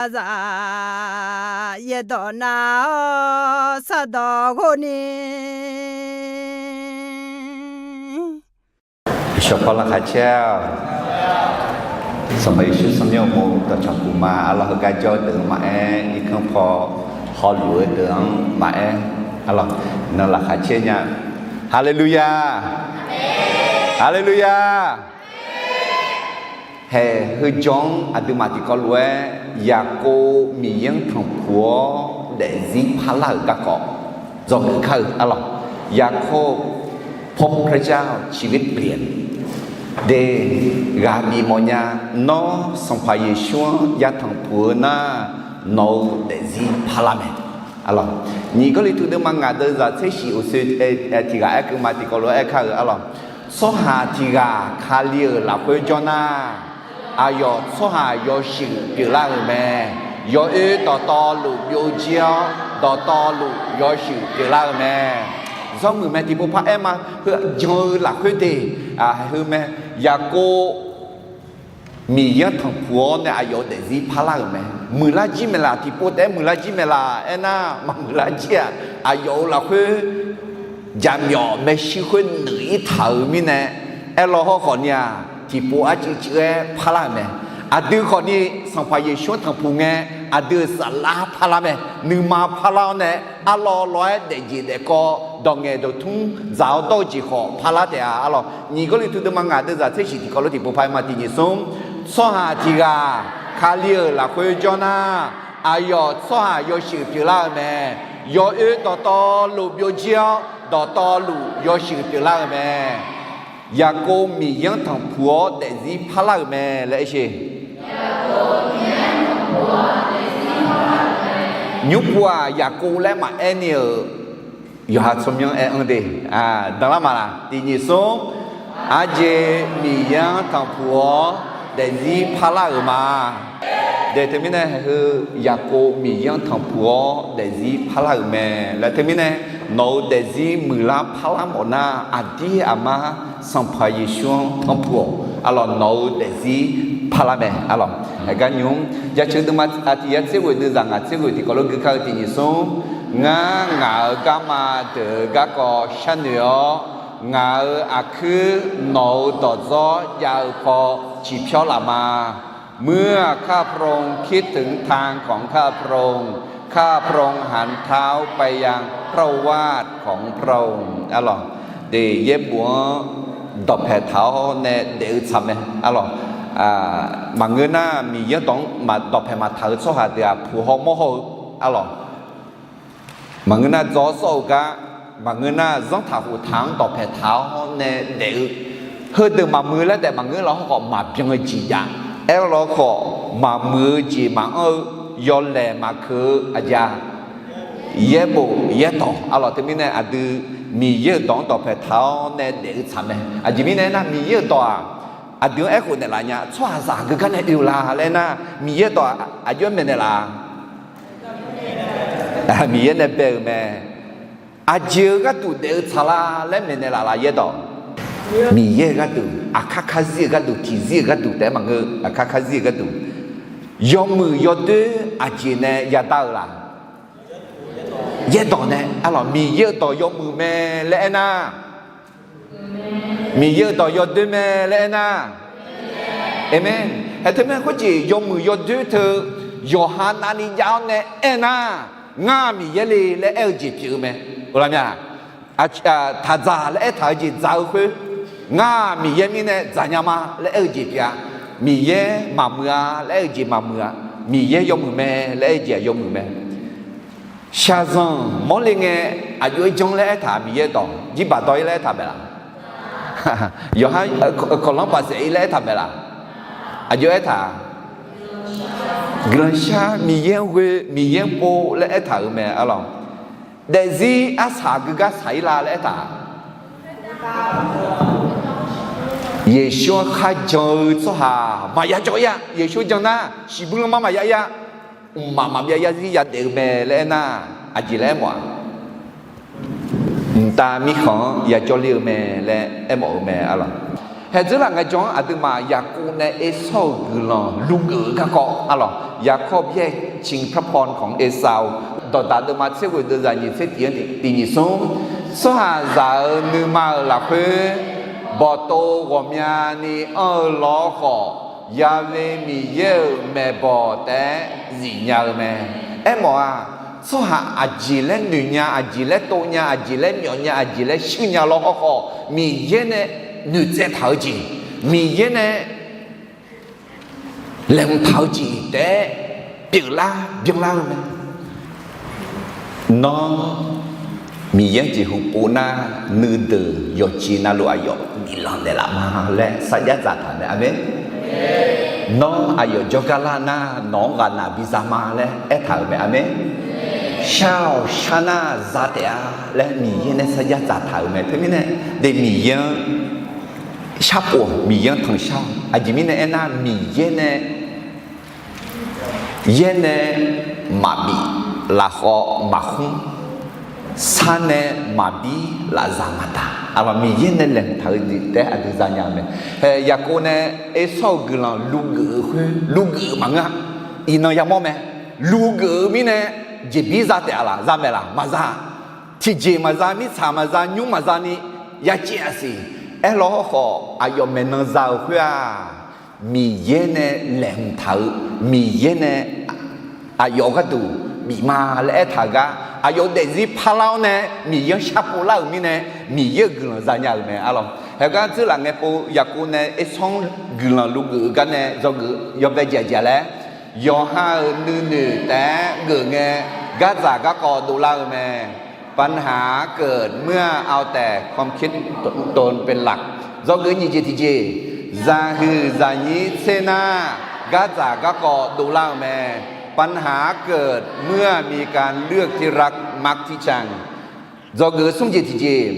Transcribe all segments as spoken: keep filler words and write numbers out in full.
Aqzaf yaerdawq nav-awr sardawq ghov ni. Shawqpaw laqkhaq caer-awq. Sanqpaq Yeqsur tsawrmyanr uqmov dawqcawq puq ma. Arlawq, heugar jawr-eu deuq-anr maqaer, irkanr paw hawluf-eu deuq-anr maqaer, arlawq, nan laqkhaq caer nya. Haleluya! Haleluya! Haeq heujawr-anr aqduimaf tiqkawv lof-aer Yaqkov Miqyaer-anr tanqpuq-awr daefzir parlar-euq garkawv dzawgeuf kar-eu, arlawq. ยาโคบ พบพระเจ้า ชีวิตเปลี่ยน de, ghaq bifmawf nya. Nawr Sanqpaq Yeqsur-anr yatanq puq-eu nar, nawq-euq daefzir parlar mae, arlawq. Nyiq Gawrliqtu deuvma ngaq deuvzaq tser shif uqsoe tiq ghaq aerkeuv ma tiqkawv lof-aer aerkar-euq, arlawq. Tsawrhaq tiq ghaq Kali-euq lafkhoer jawr nar, aqyawf tsawrhaq yawshuif pyeuflar-euq mae. Yawoer dawqtawvluf byovjir-awr, dawqtawvluf yawshuif pyeuflar-euq mae. Zanrmuiq mae, tiqpov par aer ma. Heu jan-eu lafkhoer de, heu mae. Yaqkov Miqyaer-anr tanqpuq-awr nae aqyawf-euq daefzir parlar-euq mae. Muiqlar jir maeqlaq, tiqpov taef-aer muiqlar jir maeqlaq aernar, maqmuiqlar jir-aq, aqyawf-euq lafkhoer jaqmyawf maershuir khoer nuiq-ir taq-euq mirnae, aerlaw hawr khawfni-aq, tiqpov arcuiv cuiv-aer parlar-euq mae. Aqdui khawfni Sanqpaq Yeqsur-anr tanqpuq ngae, aqdui-euq saflar parlar mae. Nuima parlar-awr nae, arlawv lawv-aer daefjeq daefkawv, dawq ngaeq dawq tmr dzaq-awr dawr-eu jeq khawf parlar taef-a, arlawq. Nyiq Gawrliqtu deuvma ngaq deuvzaq tser shif tiqkawv lof tiqpov par-aer ma. Tiq nyiq smr, tsawrhaq tiq ghaq Kali-euq lafkhoer jawr nar, aqyawf tsawrhaq yawshuif pyeuflar-euq mae. Yawoer dawqtawvluf byovjir-awr, dawqtawvluf yawshuif pyeuflar-euq mae. Yaqkov Miqyaer-anr tanqpuq-awr daefzir parlar-euq mae laer aer sher. Nymrpuv-aq, Yaqkov laer maqaer ni-euq yawqha tsawrmyanr aer-anr de, danlar maqlaq? Tiq nyiq smr, aqjeq Miqyaer-anr tanqpuq-awr daefzir parlar-euq ma. De, teumirnae heu Yaqkov Miqyaer-anr tanqpuq-awr daefzir parlar-euq mae laer teumirnae, nawq-euq daefzir muiqlar parlar mawf nar, aqdir aqmar Sanqpaq Yeqsur-anr tanqpuq-awq, arlawq, nawq-euq daefzir parlar mae, arlawq. Heugar nymr jaceuq deuvma tiq yar tser ghoeq deuvzaq ngaq tser ghoeq tiqkawv lof gui kar-eu tiq nyiq smr, ngar ngaq-euq garma deuq-eu garkawv sharnoeq-awr, ngaq-euq aqkuir nawq-euq dawqdzawr jav-eu paw ciqpyawr laf ma. เมื่อข้าพระองค์คิดถึงทางของข้าพระองค์ ข้าพระองค์หันเท้าไปยังพระโอวาทของพระองค์ Arlawq, de, yaerbof-anr dawqpaeq taq-awr nae daef-eu tsaq mae, arlawq. Maqngeur nar, Miqyaer dawq-anr dawqpaeq maqtaq-eu tsawrhaq deuq-aq, puq haw mawr haw-eu, arlawq. Maqngeur nar, dzaw-awr sawr-eu gar, maqngeur nar, zanrtaq khoftaq-anr dawqpaeq taq-awr nae daef-eu, heudeuq maqmuiq-eu laer taef maqngeur, lawr hawr khawf maqbyan-eu jeq jav, aerlawr khawf maqmuiq-eu jeq maqanr-eu, yawlaeq maqkeuq-eu aqjeq-aq, yaerbof yaerdawq, arlawq. Teumirnae aqdui Miqyaer-euq dawq-anr dawqpaeq taq-awr nae daef-eu tsaq mae. Aqjeq mirnae aernar, Miqyaer-euq dawq-aq, aqdui-anr aerkhof naeqlaf nya, tsawrhaqzaq heugar nae oe-eu la laer aernar, Miqyaer-euq dawq-aq, aqjox-aer maeqnaeq laf-a? Miqyaer nae bae-euq mae. Aqjeq-eu gharduq daef-eu tsaq la laer maeqnaeq laf laf, yaerdawq? Miqyaer-euq gharduq, aqkar karzir-euq gharduq, tiqzir-euq gharduq taef-aer maqngeur, aqkar karzir-euq gharduq. Yawmuiq yawdoer aqjeq nae yadar-eu laf? Yaerdawq nae, arlawq, Miqyaer-euq dawq yawmuiq mae laer aernar, Miqyaer-euq dawq yawdoer mae laer aernar, aqmeq. Hae, teumirnae khoerjeq yawmuiq yawdoer teu, yawqha navni jav-awr nae aernar, ngar Miqyaer le laer aer-eu jeq pyeuf-eu mae. Ghoflar mya? Taqdzaq laer aertaq-eu jeq dzaq-eu khoer, ngar Miqyaer mirnae dzaqnya ma laer aer-eu jeq pyeuf-a. Miqyaer maqmuiq-a laer aer-eu jeq maqmuiq-a. Miqyaer yawmuiq mae laer aer-eu jeq-aq yawmuiq mae. Shaqzanq mawrle ngae, aqjox-aer janr laer aertaq Miqyaer dawq, jirbaq dawr-ir laer aertaq maeqlaf? Yawqha kawqlanr baqsaef-ir laer aertaq maeqlaf? Aqjox aertaq? Guiqlanq shar, Miqyaer-anr ghoe, Miqyaer-anr pov laer aertaq-euq mae, arlawq. Daefzir arsaq geugar saq-ir la laer aertaq? Yeqsur-anr kharjan-eu tsawrhaq maqya jawr-ir-a. Yeqsur jan nar, shiqbuir lanma maqya-ir-a. Mqmaq maqbyav yarzir yadaef-eu mae laer aernar, aqjeq laer aermawf-a? Mqtav mirkhanq-anr yajawr ler-eu mae laer aermawf-eu mae, arlawq. Haeq dzeurlaf ngaejawr-anr aqduimaf Yaqkov nae Ersawr-euq guiqlanq luvgeuf-eu garkawv arlawq, ยาโคบแย่งชิงพระพรของเอซาว dawqdaq deuvma tser ghoeq deuvzaq nyiq tser tiq-anr tiq nyiq smr, tsawrhaqzaq-euq nuima-euq lafkhoer bawqtov ghawqmyani anr-eu lawr khawf, Ya've Miqyaer-euq maeqbawq taef-aer zifnya-eu mae. Aermawf-aq, tsawrhaq aqjeq laer noeqnya, aqjeq laer tovnya, aqjeq laer myawfnya, aqjeq laer shuirnya lawr hawrkhawf, Miqyaer nae noeqtsaev taq-eu jeq, Miqyaer nae laeqhmq taq-eu jeq taef-aer pyeuflar byanlar-eu mae. Nawr Miqyaer-anr jeqhu pov nar, nuideuq yawqjeq navluf aqyawf biflanq naeqlaf ma laer sarjax dzaqtaq mae. Aqmeq. Nawr aqyawf jawrgar lar nar, nawq-anr ghaqnaq biza ma laer aertaq-euq mae. Aqmeq. Shar-awq, shar nar za taef-a laer Miqyaer nae sarjax dzaqtaq-euq mae. Teumirnae de Miqyaer-anr sharpov, Miqyaer-anr tanqshar-awq. Aqjeq mirnae aernar, Miqyaer nae yaer nae maqbif, lafkhawf maqkhmr, sar nae maqbir, lafzaq maqdaq. Aqlawq Miqyaer nae laeqhmq taq-eu jeq taef-aer aqdui zanya-eu mae. Haeq Yaqkov nae Ersawr-euq guiqlanq luvgeuf-eu khoer luvgeuf-eu maqngeur-a. Iqnan yamawr mae. Luvgeuf-eu mirnae jeqbir za taef-a laq, za maeq laq, maqza. Tiqjeq maqza, mirtsaq maqza, nymr maqza ni yacaev-a siq. Aerlawr hawrkhawf, aqyawf maeqnan za-euq khoer-aq, Miqyaer nae laeqhmq taq-eu, Miqyaer nae aqyawf gharduq bif ma laer aertaq-eu gar, aqyawf-euq daefzir parlar-awr nae Miqyaer-anr sharpov lar-euq mirnae, Miqyaer-euq guiqlanq zanya-euq mae arlawq. Haeq gar dzeurlaf ngae pov Yaqkov nae Ersawr-anr guiqlanq luvgeuf-eu gar nae dzawgeuf yawbae jeq aqjeq-a laer, yawqha-euq nuinoeq taef-aer geuf ngae, gardzaq garkawv dovlar-eu mae. ปัญหาเกิดเมื่อเอาแต่ความคิดตนเป็นหลัก Dzawgeuf nyiq jeq tiqjeq, zaqhuiq zaqnyir tser nar, gardzaq garkawv dovlar-eu mae. ปัญหาเกิดเมื่อมีการเลือกที่รักมักที่ชัง Dzawgeuf smr jeq tiqjeq,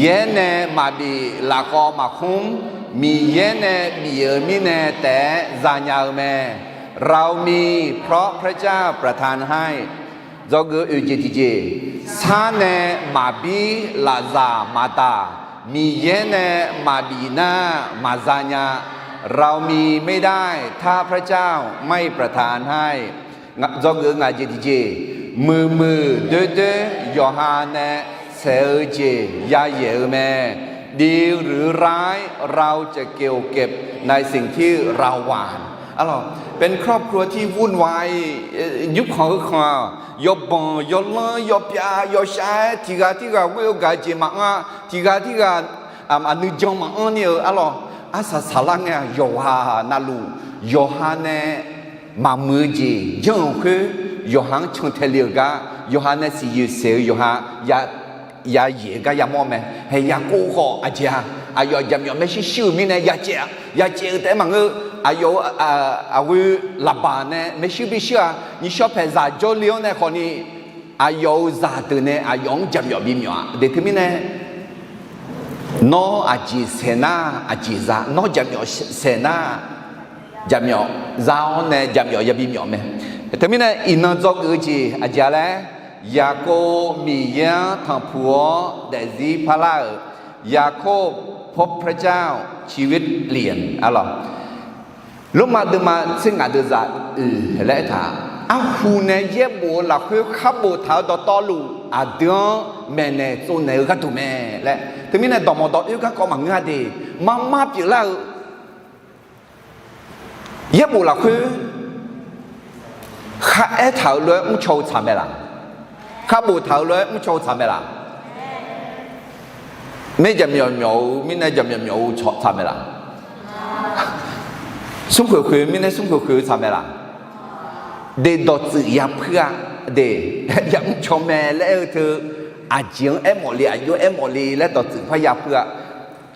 yaer nae maqbif, lafkhawf maqkhmr, Miqyaer nae bif-euq mirnae taef-aer zanya-eu mae. เรามีเพราะพระเจ้าประทานให้ Dzawgeuf oeq jeq tiqjeq, sar nae maqbir, lafzaq maqdaq, Miqyaer nae maqbif nar maqzanya. เรามีไม่ได้ถ้าพระเจ้าไม่ประทานให้ Dzawgeuf ngaq jeq tiqjeq, muiqmuiq doerdoer yawqha nae saeq-eu jeq yayaeq-eu mae. ดีหรือร้าย เราจะเกี่ยวเก็บในสิ่งที่เราหว่าน Arlawq, เป็นครอบครัวที่วุ่นวาย nymrkhanq heukhanq-aq, yawbanq yawlanr yawpyav yawshav-aer tiqghaq tirghaq ghoer-eu gaq-eu jeq maqanr-a, tiqghaq tirghaq aqnuijan maqanr ni-eu arlawq, arsaq saqlar ngae-aq, yawqghaq navluf yawqha nae maqmuiq-eu jeq janr-euq khoer, yawqha-anr cantae le-euq gar, yawqha nae siqyoeq saeq-eu yawqha yayaeq-eu gar yamawr mae. Haeq Yaqkov khawf aqjeq-a, aqyawf jaqmyawf maershuir shuir-euq mirnae yacaev-a, yacaev-eu taef-aer maqngeur, aqyawf-euq aqghoe Laqbaq nae maershuir bi shuir-a, nyiqshawr paeqzaq jawrle-awr nae khawfni, aqyawf-euq zaqdeuq nae aqyawf-anr jaqmyawf bimyawf-a. Deq teumirnae, nawr aqjeq saeq nar aqjeq za, nawr jaqmyawf saeq nar jaqmyawf za-awr nae jaqmyawf yabi myawf mae. Teumirnae iqnan dzawgeuf-eu jeq aqjeq-a laer, Yaqkov Miqyaer-anr tanqpuq-awr daefzir parlar-euq, ยาโคบพบพระเจ้า ชีวิตเปลี่ยน arlawq. Lormav deuvma tser ngaq deuvzaq oeq laer aertaq, arhu nae yaerbof-eu lafkhoer khar boftaq-eu dawqtawvluf aqdui-anr maeqnaeq tsovnaeq-eu gharduq mae laer. Teumirnae dawqmawq dawq oer garkawv maqngeur-a de, marmar pyeuflar-eu yaerbof lafkhoer khar aertaq-euq lof-aer mrcaw-eu tsaq mae laq? Khar boftaq-euq lof-aer mrcaw-eu tsaq mae laq? Maer jaqmyawf myawf-eu mirnae jaqmyawf myawf-eu tsaq mae laq? Smrkhoeq khoeq-eu mirnae smrkhoeq khoeq-eu tsaq mae laq? De dawqtsuif ya puir-a, de, ya mrcaw mae laer aer-eu teu, aqjeq-anr aermawf le, aqjox-anr aermawf le laer dawqtsuif parya puir-a.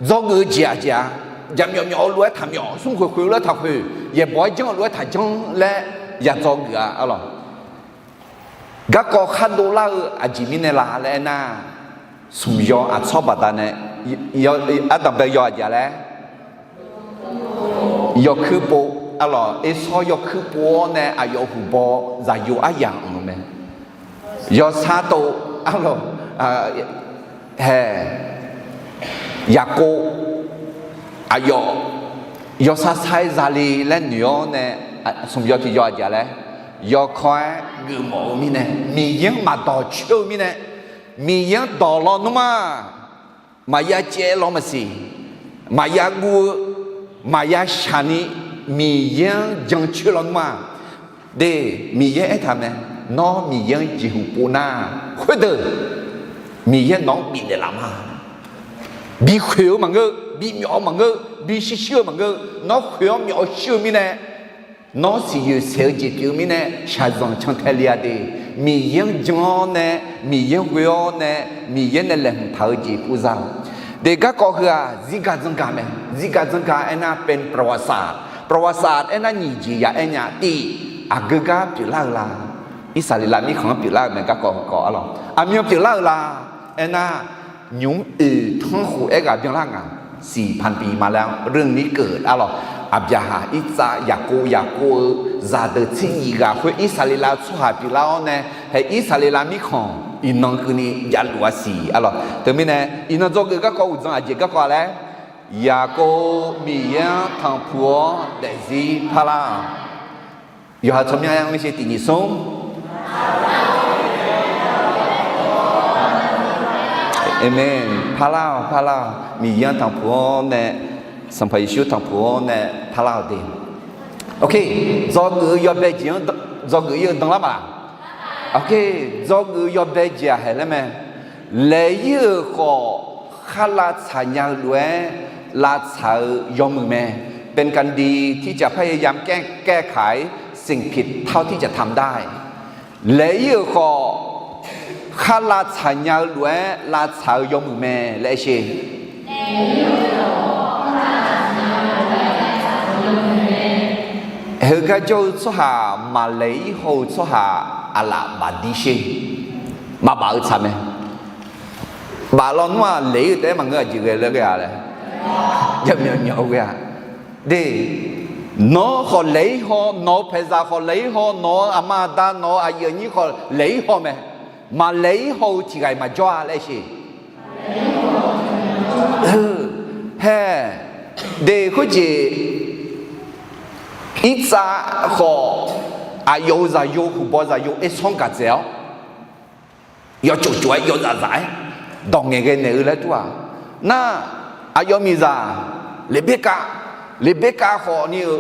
Dzawgeuf-eu jeq aqjeq-a, jaqmyawf myawf-eu lof-aer taqmyawf, smrkhoeq khoeq-eu lof-aer taqkhoeq, yaeqbawq-aer janr-eu lof-aer taqjanr laer ya dzawgeuf-a arlawq. Garkawv khar dovlar-eu aqjeq mirnae la laer aernar, smq yaw aqtsawr baqdanae ardanqbae yaw aqjeq-a laer yawkuir pov, arlawq, Ersawr yawkuir pov-awr nae aqyawf huiqbaw zaqyo aryamq-euq mae. Yawsar tov, arlawq, hae, Yaqkov aqyawf yawsar sar-aer zale laer noeq-awr nae, smq yaw tiqyaw aqjeq laer, yawkawr-aer geufmawf-eu mirnae, Miqyaer-anr maqdawq coer-eu mirnae, Miqyaer-anr dawq lawnmr-aq, maqya caev law maqsiq, maqya guv-eu, maqya shaq ni Miqyaer-anr jancoer lawnmr-aq, de, Miqyaer aertaq mae, nawr Miqyaer-anr jeqhuq pov nar, khoerdeuq Miqyaer nawq-anr bifnaeq laf ma. Bikhoeq-eu maqngeur, bimyawf-eu maqngeur, bishir shir-eu maqngeur, nawr khoeq-awr myawf-eu shir-eu mirnae, nawr siqyoeq saeq-eu jeq pyeuf-eu mirnae, shaqzanq cantae le-a de. Miqyaer-anr jan-awr nae, Miqyaer-anr ghoe-awr nae, Miqyaer nae laeqhmq taq-eu jeq pov za. De, garkawv heu-aq zirgaq zanqgaq mae. Zirgaq zanqgaq aernar เป็นประวัติศาสตร์ ประวัติศาสตร์ aernar nyiq jeq ya aer nya tiv, aqgeu gar pyeuflar-eu la? Irsaqleqlav mirkhanq-anr pyeuflar-euq mae. Garkawv heukawv arlawq, aqmyan pyeuflar-eu la? Aernar, nymq-mr oeq tanrkhof aerghaq byanlar nga. Siq paqbi ma laer-anr เรื่องนี้เกิด arlawq, Aqbyaqhaq, Irtsav, Yaqkov, Yaqkov-eu zaqdeuq tser nyiq ghaq khoer Irsaqleqlav-eu tsawrhaq pyeuflar-awr nae, hae Irsaqleqlav mirkhanq iqnan keuvni javluf-a siq arlawq. Teumirnae iqnan dzawgeuf garkawv uqdzan aqjeq garkawv laer, Yaqkov Miqyaer-anr tanqpuq-awr daefzir parlar-awq. Yawqha tsawrmyanr-aer mr sher tiq nyiq smr. Aqmeq. Parlar-awq, parlar-awq. Miqyaer-anr tanqpuq-awr nae, Sanqpaq Yeqsur tanqpuq-awr nae parlar-awq de. Ok, dzawgeuf-eu yawbae jeq-anr dzawgeuf-ir-eu danlar ma. Ok, dzawgeuf-eu yawbae jeq-aq haeq laer mae. Laeq-ir-euq khawf, khar lavtsaq nya-eu lof-aer lavtsaq-eu yawmuiq mae. เป็นการดีที่จะพยายามแก้ไขสิ่งผิดเท่าที่จะทำได้ laeq-ir-euq khawf, khar lavtsaq nya-eu lof-aer lavtsaq-eu yawmuiq mae laer aer sher. Heugar jawr-eu tsawrhaq maqlaeq-ir haw-eu tsawrhaq aqlaf bafdir sher. Maqbaf-eu tsaq mae. Baf lawnmr-aq laeq-ir-eu taef-aer maqngeur, aqjeq ghae laer ghae-a laer, javmyawf myawf-eu ghae-a. De, nawq-eu khawf laeq-ir haw, nawq-eu paeqzaq khawf laeq-ir haw, nawq-eu aqma aqda, nawq-eu aqyuif aqnyir khawf laeq-ir haw mae. Maqlaeq-ir haw-eu tiq ghaq-iq maqjawr-a laer sher. Hae, de khoerjeq, Irtsav khawf aqyawf-euq zaqyo, huqbaw zaqyo Ersawr-anr gaq dzaeq-awr, yawcof cof-aer yawzaf zaf-aer dawq ngaeqghae naeq-eu laer dur-aq. Nar, aqyawf miqzaq Leqberkav, Leqberkav khawf ni-eu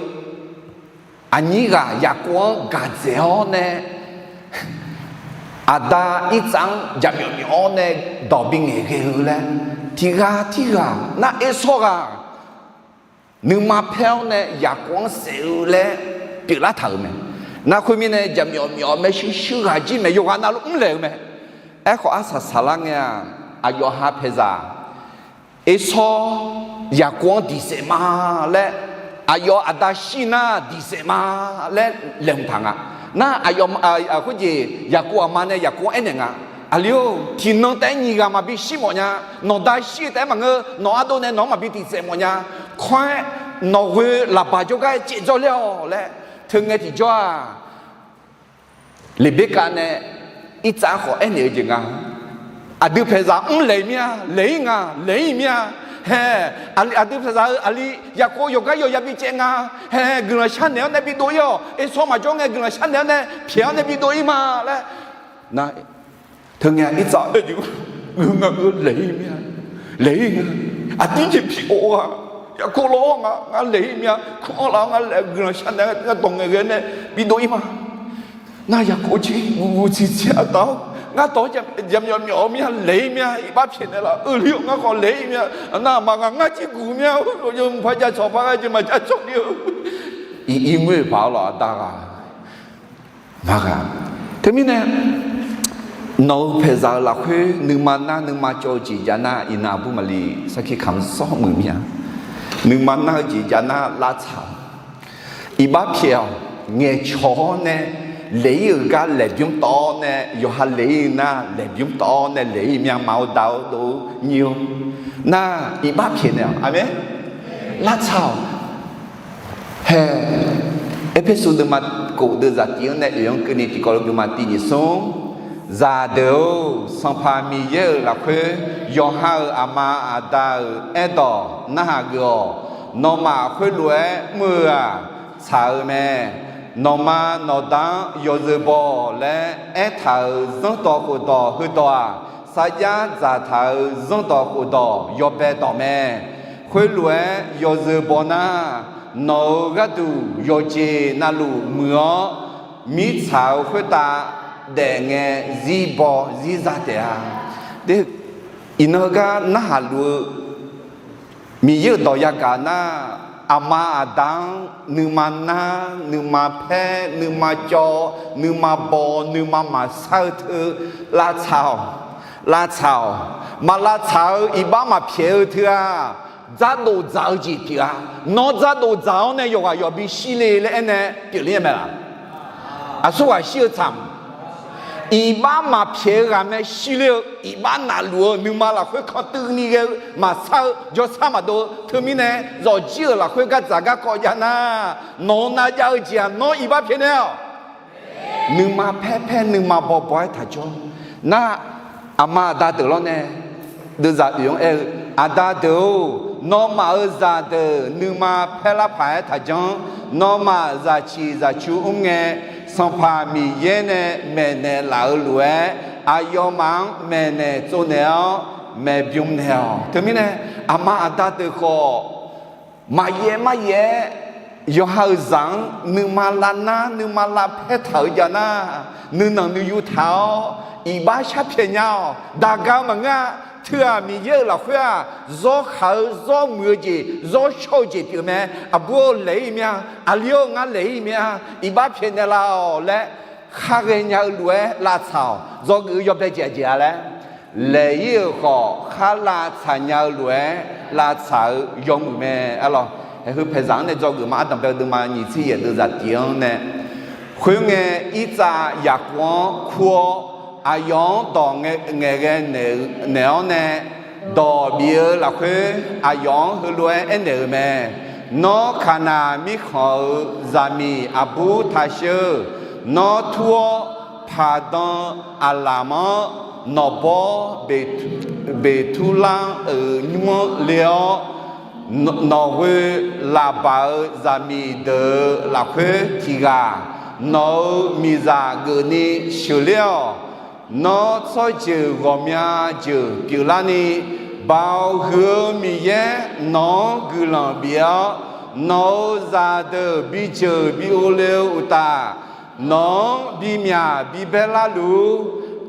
aqnyir ghaq Yaqkov-anr gaq dzaeq-awr nae, aqda Irtsav-anr jaqmyawf myawf-awr nae dawq bi ngaeqghae-eu laer, tiq ghaq tirghaq nar Ersawr ghaq nuima paer-awr nae Yaqkov-anr saef-eu laer pyeuflar taq-euq mae. Nar khoermirnae jaqmyawf myawf maershuir shuir ghaq jir mae, yawqghaq navluf mrlaeq-eu mae. Aerkhawf arsaq saqlar ngae-aq, aqyawf ha paeqzaq Ersawr Yaqkov-anr diq saef ma laer, aqyawf aqda shir nar diq saef ma laer laeqhmq taq nga. Nar aqyawf khoerjeq Yaqkov aqma nae Yaqkov-anr aernaeq nga, Aqli-or, tiqnan taef-aer nyiq ghaq maqbi shir mawf nya. Nawq da shir-eu taef-aer maqngeur, nawq ardov nae nawq-anr maqbi diq saef mawf nya. Khoer-aer, nawq ghoe laqbaq jawrgar-aer caev dzawrler-awq laer, teungae tiqjawr-aq, Leqberkav nae Irtsav-anr khawf aernaeq-eu jeq nga. Aqdui paeqzaq mrlaeq mir-a, laeq-ir nga, laeq-ir mir-a. Hae, aqdui paeqzaq-eu aqli Yaqkov yawqgar yawqya bi caev nga. Hae, guiqlanq sharnaeq-awr nae bidov-ir-awq. Ersawr maqjawr ngae guiqlanq sharnaeq-awr nae pyaeq-awr nae bidov-ir ma laer. Nar, teungae Irtsav-aq, aqdui ngeur nga-eu laeq-ir mir-a, laeq-ir nga. Aqdir jeq pyeuf-awq-aq, Yaqkov lawr-awr nga, ngar laeq-ir mir-a, kur-anr laf-awr ngar laeq-eu guiqlanq sharnaeq-awr ngar dawq ngaeqghae nae bidov-ir ma. Nar Yaqkov jir guv guv tsiqtsiq-a taf-awr, ngar dawq-anr jaqmyawf myawf-eu mir-a, laeq-ir mir-a, iqbax pyaeqnaeq laf-euq li-awr ngar khawf laeq-ir mir-a, nar maq ghaq ngar jir guq mir-a, mqpaq jav cawq paq ghae jeq maqjav cawq ni-eu. Iq ir ngoer-eu paq-awr lawq aqda ghaq Maqgaq. Teumirnae, nawq-euq paeqzaq-euq lafkhoer nuima nar nuima cawv-eu jeq jav nar, iqnan aqbur maqli sarkir kamq sawr muiq mir-a. Nuima nar-eu jeq jav nar lavtsaq-awq. Iqbax pyaeq-awq. Ngaeqcawq-awr nae laeq-ir-euq gar laeqbymr tawv-awr nae, yawqha laeq-ir nar laeqbymr tawv-awr nae laeq-ir mir-a, ma-awr da-awr dov-awr nyir-awr. Nar iqbax pyaeq naeq-awq. Aqmeq. Lavtsaq-awq. Hae, Erpersu deuvma kof deuv zaqtiv-anr nae oeq-anr keuvni tiqkawv lof geufma tiq nyiq smr. Zaqdeuq-or, Sanqpaq Miqyaer-euq lafkhoer yawqha-euq aqma aqda-euq aerdawq narhaq geuf-awq. Nawmaf khoerlof-aer mr-eu-aq, tsaq-eu mae. Nawqma nawqda-anr yawzeu baw laer aertaq-euq zanrdawq khofdawq heudawq-aq, sarjax dzaqtaq-euq zanrdawq khofdawq yawbae dawq mae. Khoerlof-aer yawzeu baw nar, nawq-euq gharduq yawqjeq navluf muiq-awr, mirtsaq-euq khoertav daef ngae zir baw zir za taef-a. Iqnan heugar narhaq luf-eu Miqyaer-euq dawq yagaq nar, aqma aqda-anr nuima nar, nuima paer, nuima cawv, nuima baw, nuima maqsar-eu teu lavtsaq-awq. Lavtsaq-awq. Maq lavtsaq-eu iqbax maqpyaeq-eu teu-aq, dzardof dzaq-eu jeq pyeuf-a. Nawr dzardof dzaq-awr nae yawqghaq yawqbi shir le laer aernae pyeufler-a mae laq? Aqsurghaq shir-eu tsaq. Iqbax maqpyaeq-eu ghaq mae shir ler-eu, iqbax navluf-eu nuima lafkhoer kantuv ni ghae-eu maqsar-eu jawrsar maqdov-eu teumirnae, zawqjir-euq lafkhoer gardzaq garkawv jav nar, nawq-eu navjav-eu jeq-aq nawr iqbax pyaeqnaeq-awq. Nuima paer paer nuima baw baw-aer taqjawr. Nar, aqma aqda deuq lawrnae deuvzaq oeq-anr aer-eu, Aqda deuq-or, nawmaf-euq zaqdeuq nuima paer lar paq-aer taqjanr. Nawmaf zaqciq zaqcu mr ngae, Sanqpaq Miqyaer nae maeqnaeq laf-eu lof-aer, aqyawfmaf-anr maeqnaeq tsovnaeq-awr maeq bym naeq-awq. Teumirnae, aqma aqda deuq khawf maqyaef maryaef-aer, yawqha-euq zaq-anr nuima lavnar nuima lavpaer taq-eu jav nar, nuinanq nuiyu taq-awr iqbax sharpyaeq nya-awq. Daqga maqngeur-a. Teu-aq, Miqyaer-euq lafkhoer-aq, zawr khaq-eu zawr muiq-eu jeq, zawr shawr-eu jeq pyeuf mae. Aqbur-or, laeq-ir mir-a. Aqli-or, ngar laeq-ir mir-a. Iqbax pyaeqnaeq laf-awq laer khar ghaenya-eu lof-aer lavtsaq-awq. Dzawgeuf-eu yawbae jeq aqjeq-a laer, laeq-ir-euq khawf khar lavtsaq nya-eu lof-aer lavtsaq-eu yawmuiq mae. Arlawq, haeqheu paeqzaq-anr nae dzawgeuf ma. Ardanqbae deuvma nyiq tser yaeq deuvzaq tiq-anr nae, khoerngae, Irtsav Yaqkov-anr kur-awr, aqyawf-anr dawq ngaeqghae naeq-awr nae, dawq bif-eu lafkhoer aqyawf-anr heulof-aer aernaeq-euq mae. Nawr, Kaqnaq mirkhanq-euq zaqmiq aqbur taqsheuq. Nawr tur-awr, paqdan aqlamq-anr nawqbawr Beqturlar-euq nymr-anr le-awr, nawq ghoe Laqbaq-euq zaqmiq deuq-euq lafkhoer tiq ghaq nawq-euq miqzaq geufni sheuqler-awq. Nawr, tsawrjeuq ghawqmya jeuq pyeuflarni, Baoq huiq-eu Miqyaer nawq-anr guiqlanq bif-awr, nawq-euq zaqdeuq bijeuq bi ov le-eu uqtaf, nawq-anr bimyaq bibaer larluf-ur.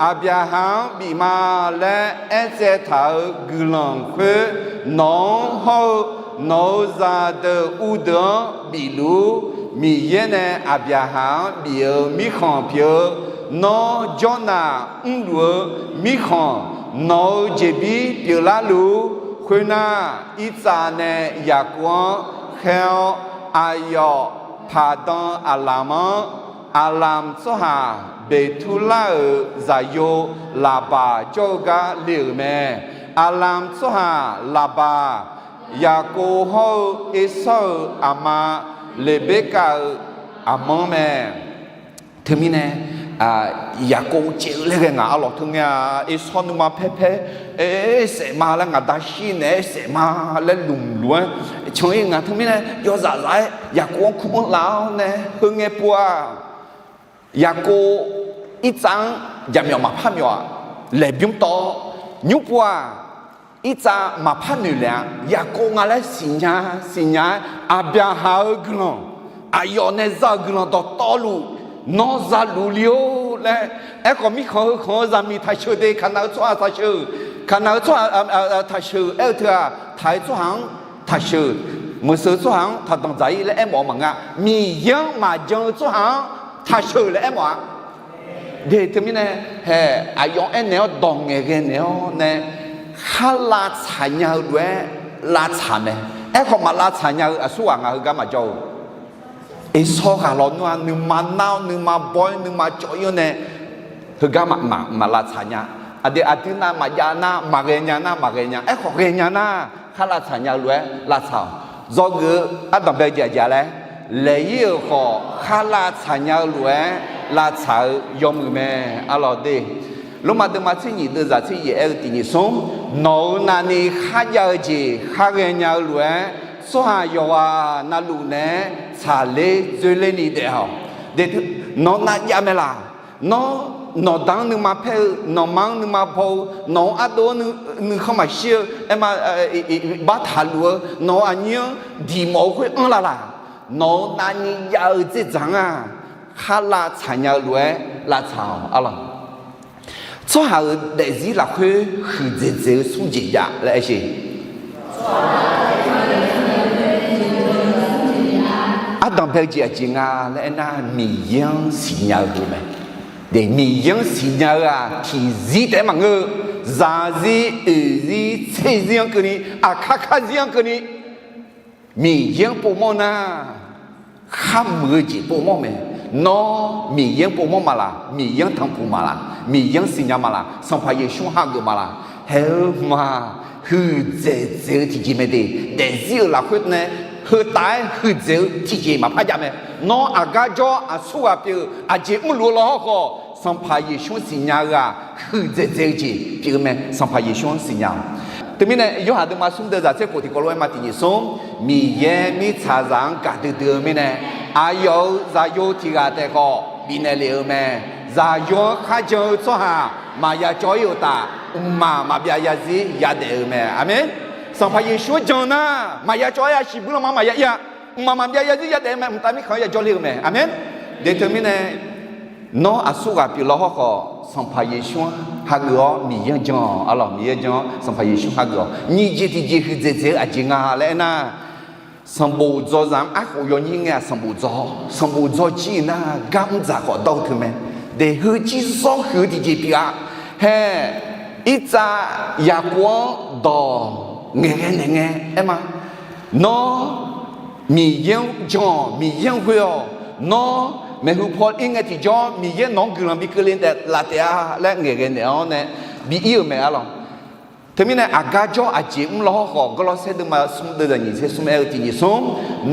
Aqbyaqhaq-anr bif ma laer aertsaev taq-euq guiqlanq khoer, nawq-anr hawr-eu nawq-euq zaqdeuq uvdeuq-anr bifluf-ur. Miqyaer nae Aqbyaqhaq-anr bif-eu mirkhanq pyeuf-eu, nawr, Jawrnaq mrluf-eu mirkhanq, nawq-euq jeqbir pyeuflarluf-ur. Khoernar, Irtsav nae Yaqkov-anr khaer-awr, aqyawf paqdan aqlamq-anr, Aqlamq tsawrhaq Beqturlar-euq zaqyo Laqbaq jawr-eu gar le-euq mae. Aqlamq tsawrhaq Laqbaq, Yaqkov hawr-eu Ersawr-euq aqma Leqberkav-euq aqmanr mae. Teumirnae, Yaqkov caev-eu laer ghae ngaq arlawq. Teungae-a, Ersawr nuima paer paer, aer saef ma laer, ngaq da shir naeq-aer saef ma laer lmq luf-aer can-ir ngaq. Teumirnae yawzaf zaf-aer Yaqkov-anr kur-anr laf-awr nae, heungae pov-aq, Yaqkov Irtsav-anr jaqmyawf maqpar myawf-aq, laeqbymr tawv-awr, nymr pov-aq, Irtsav maqpar noeq laef-a. Yaqkov nga laer siqnya siqnya-aer, Aqbyaqhaq-euq guiqlanq, aqyawf nae za-euq guiqlanq dawqtawvluf nawr za luf le-or laer. Aerkhawf, mirkhanq heukhanq-eu zaqmiq taqsheuq de, Kaqnaq-eu tsawrhaq taqsheuq, Kaqnaq-eu tsawrhaq taqsheuq aer-eu teu-aq, taq-eu tsawrhaq-anr taqsheuq, meuqseuq tsawrhaq-anr taqdanq dzaq-ir laer aermawf-eu maqngeur. Miqyaer-anr maqjan-eu tsawrhaq-anr taqsheuq laer aermawf-a. De, teumirnae, hae, aqyawf aernaeq-awr dawq ngaeqghae naeq-awr nae, khar lavtsaq nya-eu lof-aer lavtsaq mae. Aerkhawf, maq lavtsaq nya-eu aqsurghaq nga heugar maqjawr-eu. Ersawr ghaq lawnmr-a, nuima nar-awr nuima baw-ir nuima cawv-ir-awr nae, heugar maq lavtsaq nya. Aqdui aqdui nar maqjav nar maqghae nya nar maqghae nya. Aerkhawf, ghae nya nar khar lavtsaq nya-eu lof-aer lavtsaq-awq. Dzawgeuf-eu ardanqbae jeq aqjeq laer, laeq-ir-euq khawf khar lavtsaq nya-eu lof-aer lavtsaq-eu yawmuiq mae. Arlawq de, Lormav deuvma tser nyiq deuvzaq tser yaef aer-eu tiq nyiq smr, nawq-euq navni kharjav-eu jeq khar ghaenya-eu lof-aer Tsawrhaq yawqghaq navluf naeq-aer tsaqler dzoerler ni daef-awq. Nawq nav jav mae laq? Nawr, nawqda-anr nuima paer-eu, nawqma-anr nuima baw-eu, nawq-euq ardov-anr nuikhanr maqshir-eu, aerma, bar taqluf-eu, nawq-euq aqnyir-anr diq mawf-eu khoer anr la laq? Nawq-euq navni jav-eu dzerdzaq-anr-aq, kharlav tsaq nya-eu lof-aer lavtsaq-awq arlawq. Tsawrhaq-euq daefzir lafkhoer huiqdzaeq dzaeq-eu smr jeq jav laer aer sheq. Ardanq bae-eu jeq aqjeq nga laer aernar, Miqyaer-anr siqnya-eu heu mae. Miqyaer-anr siqnya-eu-aq, tiqzir taef-aer maqngeur-eu, zaqzir, oeqzir, tserzir-anr keuvni, aqkar karzir-anr keuvni, Miqyaer-anr povmawr nar, kharmuiq-eu jeq povmawr mae. Nawr Miqyaer-anr povmawr ma laq? Miqyaer-anr tanqpuq ma laq? Miqyaer-anr siqnya ma laq? Sanqpaq Yeqsur-anr hageuf ma laq? Haeq-eu hmq-aq, huiqdzaeq dzaeq-eu tiqjeq mae de. Daefzir-euq lafkhoer nae heu taf-aer huiqdzaeq-eu tiqjeq maqpar jav mae. Nawr aqgar jawr aqsur ghaq pyeuf-eu aqjeq mrluf-eu lawhawr khawf, Sanqpaq Yeqsur-anr siqnya-eu-aq, huiqdzaeq dzaeq-eu jeq pyeuf-eu mae. Sanqpaq Yeqsur-anr siqnya-awq. Teumirnae, Yorhaq deuvma smr deuv zaq tser khof tiqkawv lof-aer ma tiqnyif smr, Miqyaer mirtsaqzaq-anr gaqdui dui-eu mirnae, aqyawf-euq zaqyo tiq ghaq taef khawf bifnaeq lef-eu mae. Zaqyo-anr kharjan-eu tsawrhaq maqya cawv-ir uqtaf, mqmaq maqbyav zarzir yadaef-eu mae. Aqmeq. Sanqpaq Yeqsur-anr jan nar, maqya cawv-ir-a, siqbuir lanma maqya ir-a, mqmaq maqbyav zarzir yadaef-eu mae. Mqtav mirkhanq-anr ya jawrle-eu mae. Aqmeq. De teumirnae, nawr aqsur ghaq pyeuf lawhawr khawf, Sanqpaq Yeqsur-anr hageuf-awr Miqyaer-anr jan-awq arlawq. Miqyaer-anr jan-awr Sanqpaq Yeqsur hageuf-awq. Nyiq jeq tiqjeq huiqdzaeq dzaeq-eu aqjeq nga laer aernar, sanqbof dzaw zaq-anr arkhof yawnyir ngae-aq sanqbof dzaw. Sanqbof dzaw jir-euq nar, gar mr dzaq khawf dawr-eu teu mae. Daeq heu jir zawr huiq-eu tiqjeq pyeuf-a. Hae, irtsav Yaqkov-anr dawq ngaeqghae naeq ngae aer ma. Nawr Miqyaer-anr jan-awq, Miqyaer-anr ghoe-awq. Nawr maeqhu paw ir ngae tiqjawr Miqyaer nawq-anr guiqlanq bi keuvle laf taef-a laer ngaeqghae naeq-awr nae bi ir-euq mae arlawq. Teumirnae aqgar jawr aqjeq mr lawhawr khawf, Gawrlawrsaer deuvma smr deuv zaq nyiq tser smr aer-eu tiqnyif smr,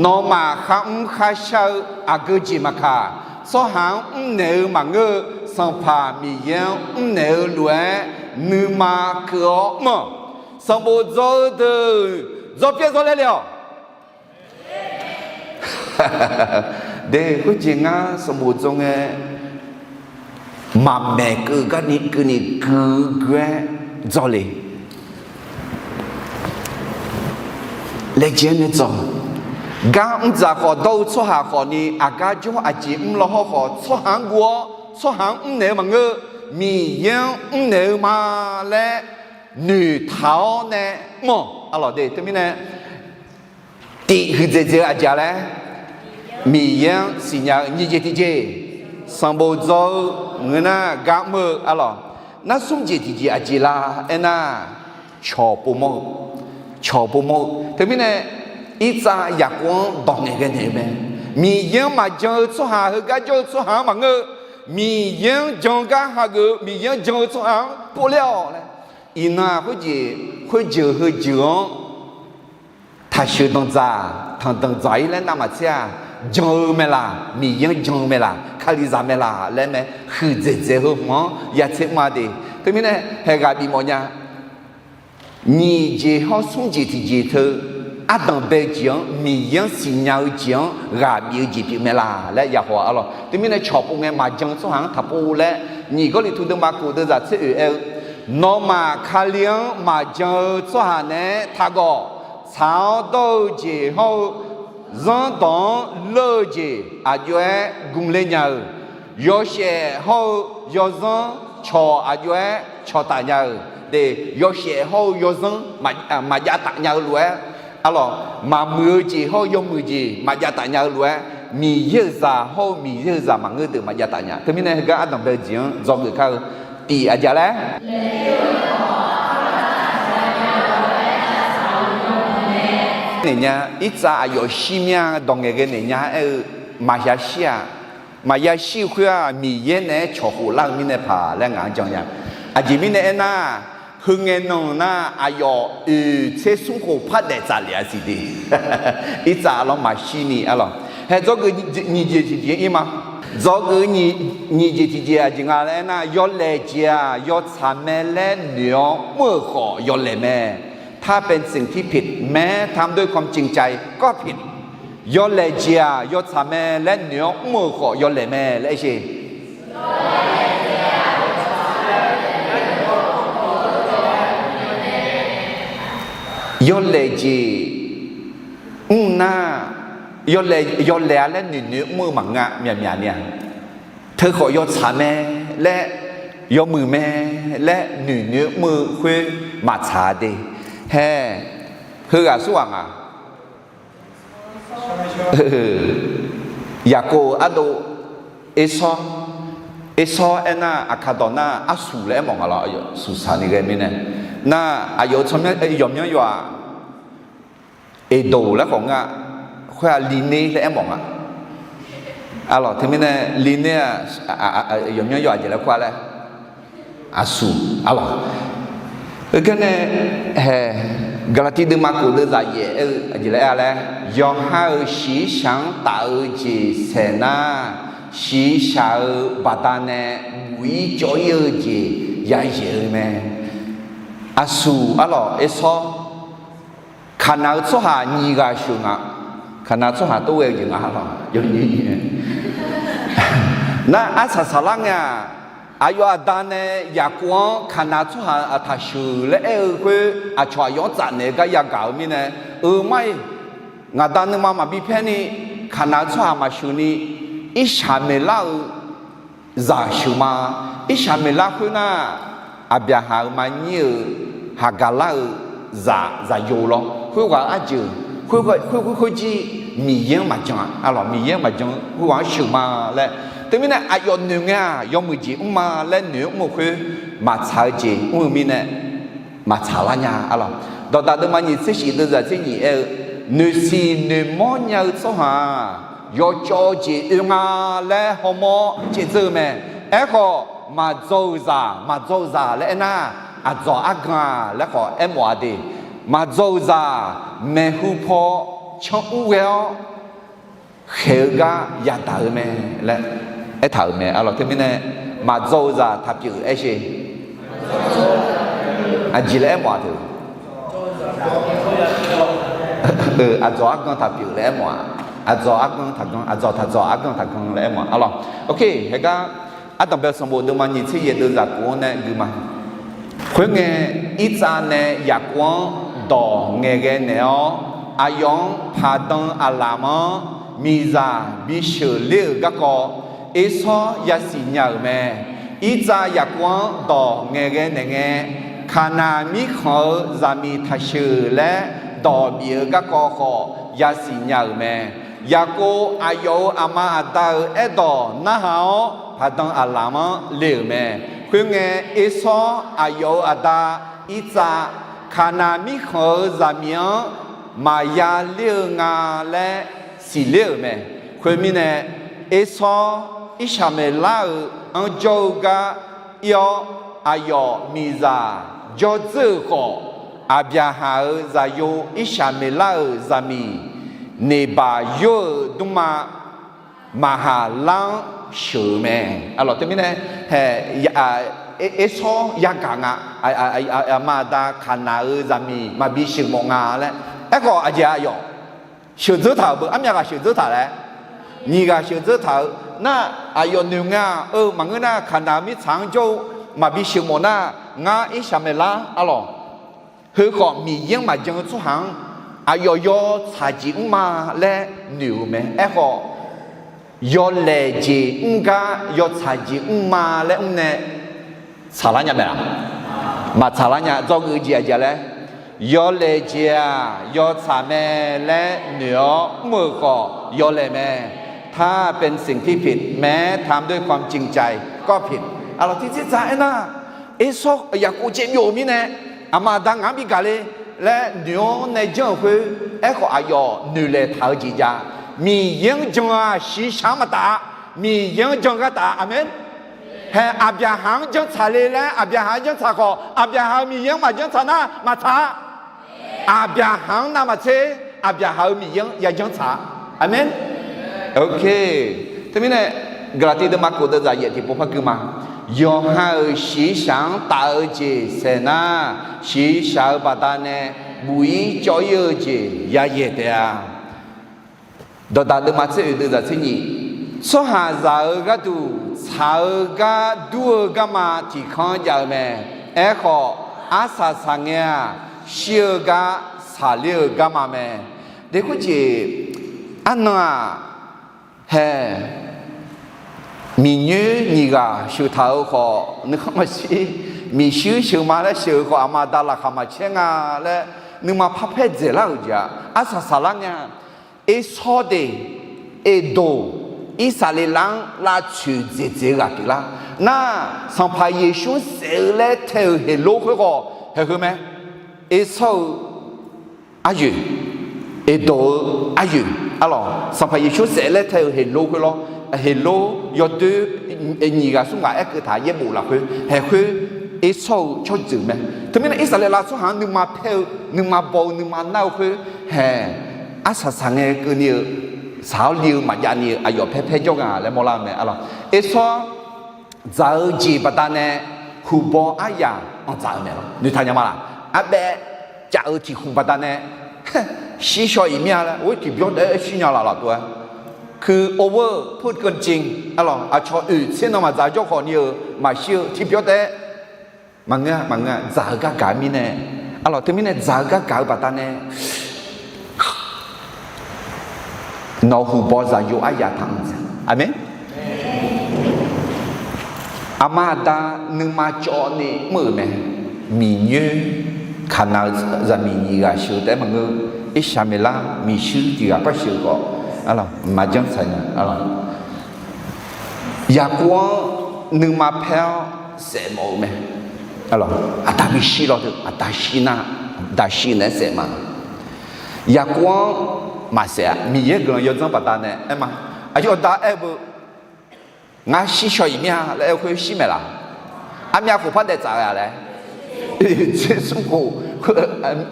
nawmaf kharmr kharshar-eu aqgeu jeq maqkaq, tsawrhaq-anr mrnaeq-eu maqngeur-eu, Sanqpaq Miqyaer-anr mrnaeq-eu lof-aer nuima keuv-awr mr-awq. Sanqbof dzaw-eu deuq dzawr pyaer dzawr laer le-awq. De khoerjeq ngar sanqbof dzaw ngae, maqmaeq keuv garni keuvni gui gui-aer dzaw le. Laejae-aer nae dzaw. Gar mr dzaq khawf dawr-eu tsawrhaq khawfni, aqgar jawr aqjeq mr lawhawr khawf, tsawrhaq-anr guv-awr tsawrhaq-anr mrnaeq-eu maqngeur, Miqyaer-anr mrnaeq-eu ma laer noeqtaq-awr nae mr-awq. Arlawq de teumirnae, tif huiqdzaeq dzaeq-eu aqjeq laer, Miqyaer-anr siqnya-eu nyiq jeq tiqjeq, sanqbof dzaw-eu ngeur nar gar mr-eu arlawq. Nar smr jeq tiqjeq aqjeq la aernar, cawq povmawr-eu, cawq povmawr-eu. Teumirnae, irtsav Yaqkov-anr dawq ngaeqghae naeq-eu mae. Miqyaer-anr maqjan-eu tsawrhaq, heugar jawr-eu tsawrhaq-anr maqngeur-eu, Miqyaer-anr jan-eu gar hageuf-eu, Miqyaer-anr jan-eu tsawrhaq-anr povler-awq laer. Iqnan-aq khoerjeq, khoerjeuq heujeuq-anr taqsheuq danqdzaq tanqdanq dzaq-ir laer navmaqtser-aq, jan-eu mae laq, Miqyaer-anr jan-eu mae laq, Kalizaq mae laq laer mae. Huiqdzaeq dzaeq heu hmq-anr yatser mr-a de. Teumirnae haeq ghaq bifmawf nya. Nyiq jeq hawr smr jeq tiqjeq teu, ardanq bae-eu jeq-anr, Miqyaer-anr siqnya-eu jeq-anr ghaq bif-eu jeq pyeuf mae laq laer yahaw-a arlawq. Teumirnae cawq pov ngae maqjan-eu tsawrhaq-anr taqpov laer, nyiq Gawrliqtu deuvma kof deuvzaq tser oeq aer-eu, nawmaf Kali-anr maqjan-eu tsawrhaq naeq-aer taqgawq. Tsaq-awr dawr-eu jeq hawr-eu zanrdawq-anr leur-eu jeq aqjox-aer gmler nya-euq, yawshaef hawr-eu yawzanr cawq aqjox-aer cawqtaf nya-euq de, yawshaef hawr-eu yawzanr maqjav taf nya-eu lof-aer, arlawq, maqmuiq-eu jeq hawr-eu yawmuiq jeq maqjav taf nya-eu lof-aer, Miqyaer-euq zaq hawr-eu Miqyaer-euq zaq maqngeur deuq maqjav taf nya. Teumirnae heugar ardanq bae-eu jeq-anr dzawgeuf kar-eu tif aqjeq laer naeqnya, irtsav aqyawf shir mir-a dawq ngaeqghae naeqnya aer-eu, maqya shir-aq, maqya shir-eu khoer-aq, Miqyaer naeq-aer cawq khof lar-eu mirnae paq laer ngaq-anr jan nya. Aqjeq mirnae aernar, heu ngae nan nar aqyawf oeq tser smr khof par daef tsaf lef-a siq de. Irtsav lawr maqshir ni arlawq. Hae dzawgeuf nyiq jeq tiqjeq ir ma. Dzawgeuf nyiq jeq tiqjeq aqjeq nga laer aernar, yawlaeq jeq-aq yawtsaq mae laer noeq-awr mr-euq khawf yawlaeq mae. ถ้าเป็นสิ่งที่ผิด แม้ทำด้วยความจริงใจก็ผิด Yawlaeq jeq-aq yawtsaq mae laer noeq-awr mr-euq khawf yawlaeq mae laer aer sher. Yawlaeq jeq mr nar, yawlaeq-a laer noeqnoeq mr-eu maqngeur-a, myaqmyaq ni-aq. Teukhawf yawtsaq mae laer, yawmuiq mae laer noeqnoeq mr-eu khoer maqtsaq-a de. Hae, heughaq aqsurghaq nga. Yaqkov-euq ardov Ersawr, Ersawr aernar, aqkaq dawq nar arsuq laer aermawf nga lawr, suqsaq ni ghae mirnae. Nar, aqyawf-euq tsawrmyanr yawqmyanr yawq-aq, Eqdoq laer khawf nga, khoer-aq Liqner laer aermawf nga. Arlawq, teumirnae Liqner-aq, yawqmyanr yawq aqjeq laer kur-a laer, aqsuq, arlawq. Heugar nae, hae, Gaqlaqtiv deuvma khof deuvzaq yaef aer-eu aqjeq laer aer-a laer, yawqha-euq shiqshaq-anr taf-eu jeq saeq nar, shiqshaq-eu baqdanae buq-ir cawv-ir-eu jeq yayaeq-eu mae. Aqsuq, arlawq, Ersawr, Kaqnaq-eu tsawrhaq nyiq ghaq sheuq nga. Kaqnaq tsawrhaq tov ghae-eu jeq nga lawr, yawnyir nyiq. Nar arsaq saqlar ngae-aq, aqyawf aqda nae Yaqkov-anr Kaqnaq tsawrhaq aqtaq sheuq laer aer-eu khoer aqcawq aqyawf-anr tsafnaeq-eu gar yagaq-eu mirnae, eu mar-iq, ngaqda nuima maqbi paer ni, Kaqnaq-eu tsawrhaq maqsheuq ni, Irsaqmeqlar-euq zaq sheuq ma. Irsaqmeqlar khoernar, Aqbyaqhaq-euq maqnyir-euq Haqgaqlar-euq zaq zaqyo lawr. Khoerghaq-eu arjeuq, khoer khoer khoerjir Miqyaer-anr maqjan-a, arlawq, Miqyaer-anr maqjan-eu khoerghaq-anr sheuq ma laer. Teumirnae aqyawf noeq ngae-aq yawmuiq jeq mr ma laer noeq-anr mr-eu khoer maqtsaq-eu jeq mr-eu mirnae, maqtsaq lar nya, arlawq. Dawqdaq deuvma nyiq tser shif deuvzaq tser nyiq aer-eu, noeqsiq noeqmawr nya-eu tsawrhaq-aq, yawcawv jeq oe nga laer hawmawr caevdzeur-eu mae. Aerkhawf, maqdzaw-euq zaq, maqdzaw-euq zaq laer aernar, aqdzawq argan-aq laer khawf aermawf-a de. Maqdzaw-euq zaq maeqhu paw canr ur ghae-awr khaeq-eu gar yadaq-eu mae laer aertaq-euq mae, arlawq. Teumirnae maqdzaw-eu zaq taqpyeuf aer sher. Aqjeq laer aermawf-a teu. Aqdzawq argan taqpyeuf laer aermawf-a. Aqdzawq argan taqgan, aqdzawq taqdzawq argan taqgan laer aermawf-a, arlawq. Ok, heugar Ardanqbae sanqbof deuvma nyiq tser yaef deuvzaq khof-anr nae gui ma. Khoerngae, Irtsav nae Yaqkov-anr dawq ngaeqghae naeq-awr, aqyawf-anr paqdan aqlaf-anr miqzaq bisheuq ler-euq garkawv Ersawr yasiq nya-euq mae. Irtsav Yaqkov-anr dawq ngaeqghae naeq ngae, Kaqnaq mirkhanq-euq zaqmiq taqsheuq laer dawq bif-eu garkawv khawf yasiq nya-euq mae. Yaqkov aqyawf-euq aqma aqda-euq aerdawq narhaq-awr, paqdan aqlaf-anr le-euq mae. Khoerngae, Ersawr aqyawf-euq aqda Irtsav, Kaqnaq mirkhanq-euq zaqmiq-anr maqya ler-eu nga laer siqler-euq mae. Khoermirnae, Ersawr Irsaqmeqlar-euq anr jawr-eu gar ir-awr, aqyawf miqzaq jawrdzeur-euq khawf, Aqbyaqhaq-euq zaqyo Irsaqmeqlar-euq zaqmiq Neqbaq yor-euq dmrma Maqhaqlar-anr sheuq-eu mae. Arlawq, teumirnae, Ersawr yagaq nga, aqma aqda Kaqnaq-euq zaqmiq maqbi sheuqmawf nga laer. Aerkhawf aqjeq aqyawf sheuqdzeur taq-euq beu, armyav ghaq sheuqdzeur taq laer, nyiq ghaq sheuqdzeur taq-eu nar, aqyawf noeq nga-eu maqngeur nar, Kaqnaq-eu mirtsaq-anr jawr-eu maqbi sheuqmawf nar, ngar Irsaqmeqlar, arlawq, heukhawf Miqyaer-anr maqjan-eu tsawrhaq-anr aqyawf yawtsaq jeq mr ma laer noeq-euq mae. Aerkhawf, yawlaeq jeq mr gar yawtsaq jeq mr ma laer mr nae tsaqlar nya mae-aq? Maqtsaqlar nya. Dzawgeuf jeq aqjeq laer, yawlaeq jeq-aq yawtsaq mae laer noeq-awr mr-euq khawf yawlaeq mae. ถ้าเป็นสิ่งที่ผิด แม้ทำด้วยความจริงใจก็ผิด Arlawq, tiqtser dzaq aernar, Ersawr Yaqkov caev byov-euq mirnae, aqma aqda ngaq-anr bi gaq le laer noeq-awr nae janr-euq khoer, aerkhawf aqyawf noeqlaeq taq-eu jeq jav. Miqyaer-anr jan-aq shiqshaq-anr maqtaf-a. Miqyaer-anr jan ghartaf-a. Aqmeq. Hae, Aqbyaqhaq-anr janrtsaq le laer Aqbyaqhaq-anr janrtsaq khawf, Aqbyaqhaq-euq Miqyaer-anr maqjanr tsaq nar maqtsaq-a. Aqbyaqhaq-anr navmaqtser, Aqbyaqhaq-euq Miqyaer-anr ya janrtsaq-a. Aqmeq. Ok. Teumirnae, Gaqlaqtiv deuvma khof deuvzaq yaef tiqpov par gui ma. Yawqha-euq shiqshaq-anr taf-eu jeq saeq nar, shiqshaq-eu baqdanae buq-ir cawv-ir-eu jeq yayaeq taef-a. Dawqdaq deuvma tser oeq deuv zaq tser nyiq, tsawrhaqzaq-euq gharduq tsaq-eu gar dur-eu garma tiq kanr jav-eu mae. Aerkhawf, arsaq saqngae-aq, shir-eu gar saqler-eu garma mae. Deqkur jeq, arnan-aq, hae, miqnyoer nyiq ghaq sheuq taq-eu khawf nuikhanr maqshir, miqshuir sheuq ma laer sheuq-eu khawf aqma aqda laqkhaq maqcaer nga laer nuima parpaer dzaeqlar-euq jeq-aq, arsaq saqlar ngae-a. Ersawr de, Eqdoq, Irsaqleqlav-anr lavtsoeq dzaeqdzaeq-eu ghaq pyeuflar nar, Sanqpaq Yeqsur-anr saef-eu laer tae-euq Heqlor khoerghawq haeqheu mae. Ersawr-eu aryoeq, Eqdoq-eu aryoeq, arlawq, Sanqpaq Yeqsur saef laer tae-euq Heqlor khoerlawr, Heqlor yawdoer nyiq ghaq smr ghaq aerkeuv taq yaerbof lafkhoer haeqkhoer, Ersawr-eu tsawrjeuq mae. Teumirnae Irsaqleqlav tsawrhaq-anr nuima paer-eu nuima baw-eu nuima nar-eu khoer haeq, arsaq saqngae keuvni-eu, saq-awr li-eu maqjav ni-eu aqyawf paer paer jawr nga laer mawrlar-eu mae, arlawq. Ersawr dzaq-eu jeq baqdanae huqbaw aryaq anr dzaq-eu mae lawr. Noeqtaq nya ma laq? Arbaev caf-eu tiq khmq baqdanae shir shaw-iq mir-a laer, or, tiqbyawr taef-aer shir nya laf laf tov-aer, keu over put keuvjin, arlawq, aqcawq oeq tser nan maqdzaq jawr khawf ni-eu maqshir-eu tiqbyawr taef-aer maqngeur-a, maqngeur-a, dzaq-eu gargaq mirnae, arlawq, teumirnae dzaq-eu gargaq-eu baqdanae nawq-eu huqbaw zaqyo aryaq taq-anr dzaq. Aqmeq. Aqma aqda nuima cawv ni mr-euq mae. Miqnyoer kaqnav-eu zaqmiq nyiq ghaq sheuq taef-aer maqngeur, Irsaqleqlav miqshuir tiq ghaq par sheuq khawf, arlawq, maqjanr tsaq nya, arlawq. Yaqkov-anr nuima paer-awr saef mawf-eu mae. Arlawq, aqda bishir lawr teu, aqda shir nar, aqda shir naeq-aer saef ma. Yaqkov-anr maqsaef-a. Miqyaer guiqlanq yawdzanr baqdanae aer ma. Aqyawf da aer beu, ngar shir shaw-iq mir-a laer aer-eu khoer shir maeq laf? Armyav khof par daef tsaf-a laer? Tser smr khof,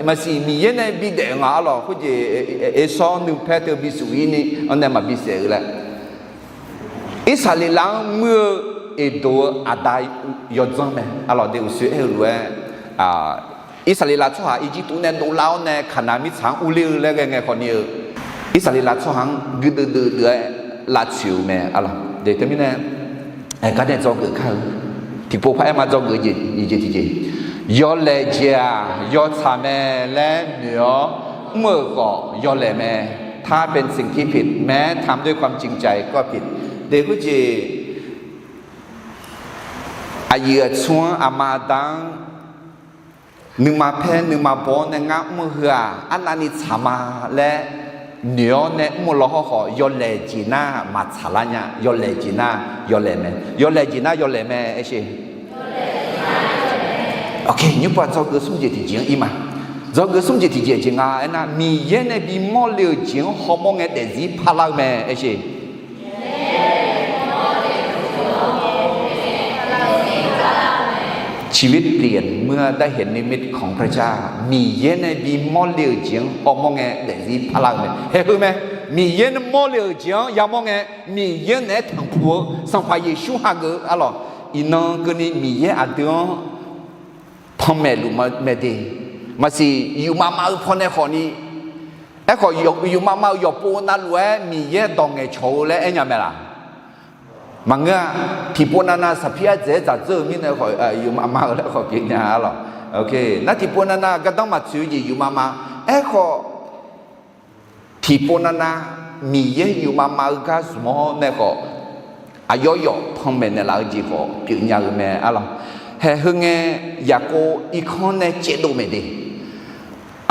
maqsiq Miqyaer nae bidaef nga, arlawq, khoerjeq Ersawr nuipaer teu bisuf-ir ni-anr nae maqbi saef-eu laer. Irsaqleqlav-anr muir-eu Eqdoq-eu aqda yawdzanr mae, arlawq, de uqshoe aer-eu lof-aer, Irsaqleqlav tsawrhaq Irjirtuv nae dovlar-awr nae Kaqnav mirtsaq-anr urler-eu laer ghae ngae khawf ni-eu, Irsaqleqlav tsawrhaq-anr guirdeuv deuv deuv-aer lavtsoeq-eu mae, arlawq. De teumirnae, ae, garnae dzawgeuf kar-eu, tiqpov paraer ma, dzawgeuf jeq nyiq jeq tiqjeq, yawlaeq jeq-aq yawtsaq mae laer noeq-awr mr-euq khawf yawlaeq mae. ถ้าเป็นสิ่งที่ผิด แม้ทำด้วยความจริงใจก็ผิด. De khoerjeq, aqyuif aqtsu-anr, aqma aqda-anr nuima paer nuima baw-awr nae ngar mr-eu heu-aq arnavni tsaq ma laer noeq-awr nae mr-eu lawhawr khawf, yawlaeq jeq nar maqtsaq lar nya. Yawlaeq jeq nar yawlaeq mae. Yawlaeq jeq nar yawlaeq mae, aershe. Ok, nymr pov dzawgeuf smr jeq tiqjeq-anr ir ma. Dzawgeuf smr jeq tiqjeq jeq nga aernar, Miqyaer nae bimawr le-euq jeq-anr hawmawr ngae daefzir parlar-eu mae, aershe. ชีวิตเปลี่ยนเมื่อได้เห็นนิมิตของพระเจ้า Miqyaer nae bimawr le-euq jeq-anr hawmawr ngae daefzir parlar-eu mae. Haeqheu mae. Miqyaer nae mawr le-euq jeq-anr yamawr ngae, Miqyaer naeq-aer tanqpuq-eu Sanqpaq Yeqsur hageuf-eu, arlawq, iqnan keuvni Miqyaer aqdui-anr panmaeq luf mae de. Maqsiq yufmav mav-eu pawnae khawfni, aerkhawf yufmav mav-eu yawqpov navluf-aer Miqyaer dawq ngaeqcawq-eu laer aernya mae laq? Maqngeur-a. Tiqpov navnav saqpir ardzaeq-aer dzaqdzeur-eu mirnae khawf, yufmav mav-eu laer khawf pyeufnya, arlawq. Nar tiqpov navnav gardanr maqtsoeq-eu jeq yufmav mav. Aerkhawf, tiqpov navnav Miqyaer yufmav mav-eu gar zmq-awr nae khawf, aqyawf yawf panmaeq naeqlaf-eu jeq khawf pyeufnya-euq mae, arlawq. Haeqheu ngae, Yaqkov irkanr nae caevdov maeq de.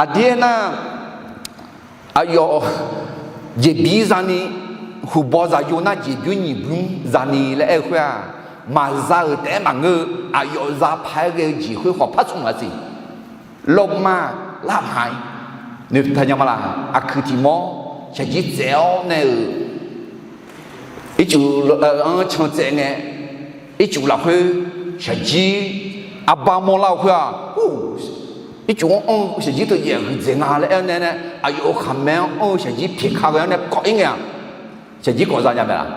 Aqdir aernar, aqyawf jeqbir zani, huqbaw zaqyo nar jeqbymr nyiq bymr zani laer aer-eu khoer-aq, maqza-euq taef-aer maqngeur-eu, aqyawf za paq-aer ghae-eu jeq khoer khawf par tsmq-a siq. Lawrma lar paq-aer noeqtaq nya ma laq? Aqkuiq tiq mawr shaqjir tsaev-awr nae-euq, ircuf-anr can tsaev ngae, ircuf lafkhoer shaqjir arbar mawrlar-eu khoer-aq, ircuf-anr anr-eu shaqjir teu jaev huiqdzaeq nga laer aer-awr nae, aqyawf-euq khaqmae-anr anr-eu shaqjir pyaeq ka ghae-awr nae kawv-ir ngae-aq, shaqjir kawv za nya mae laq?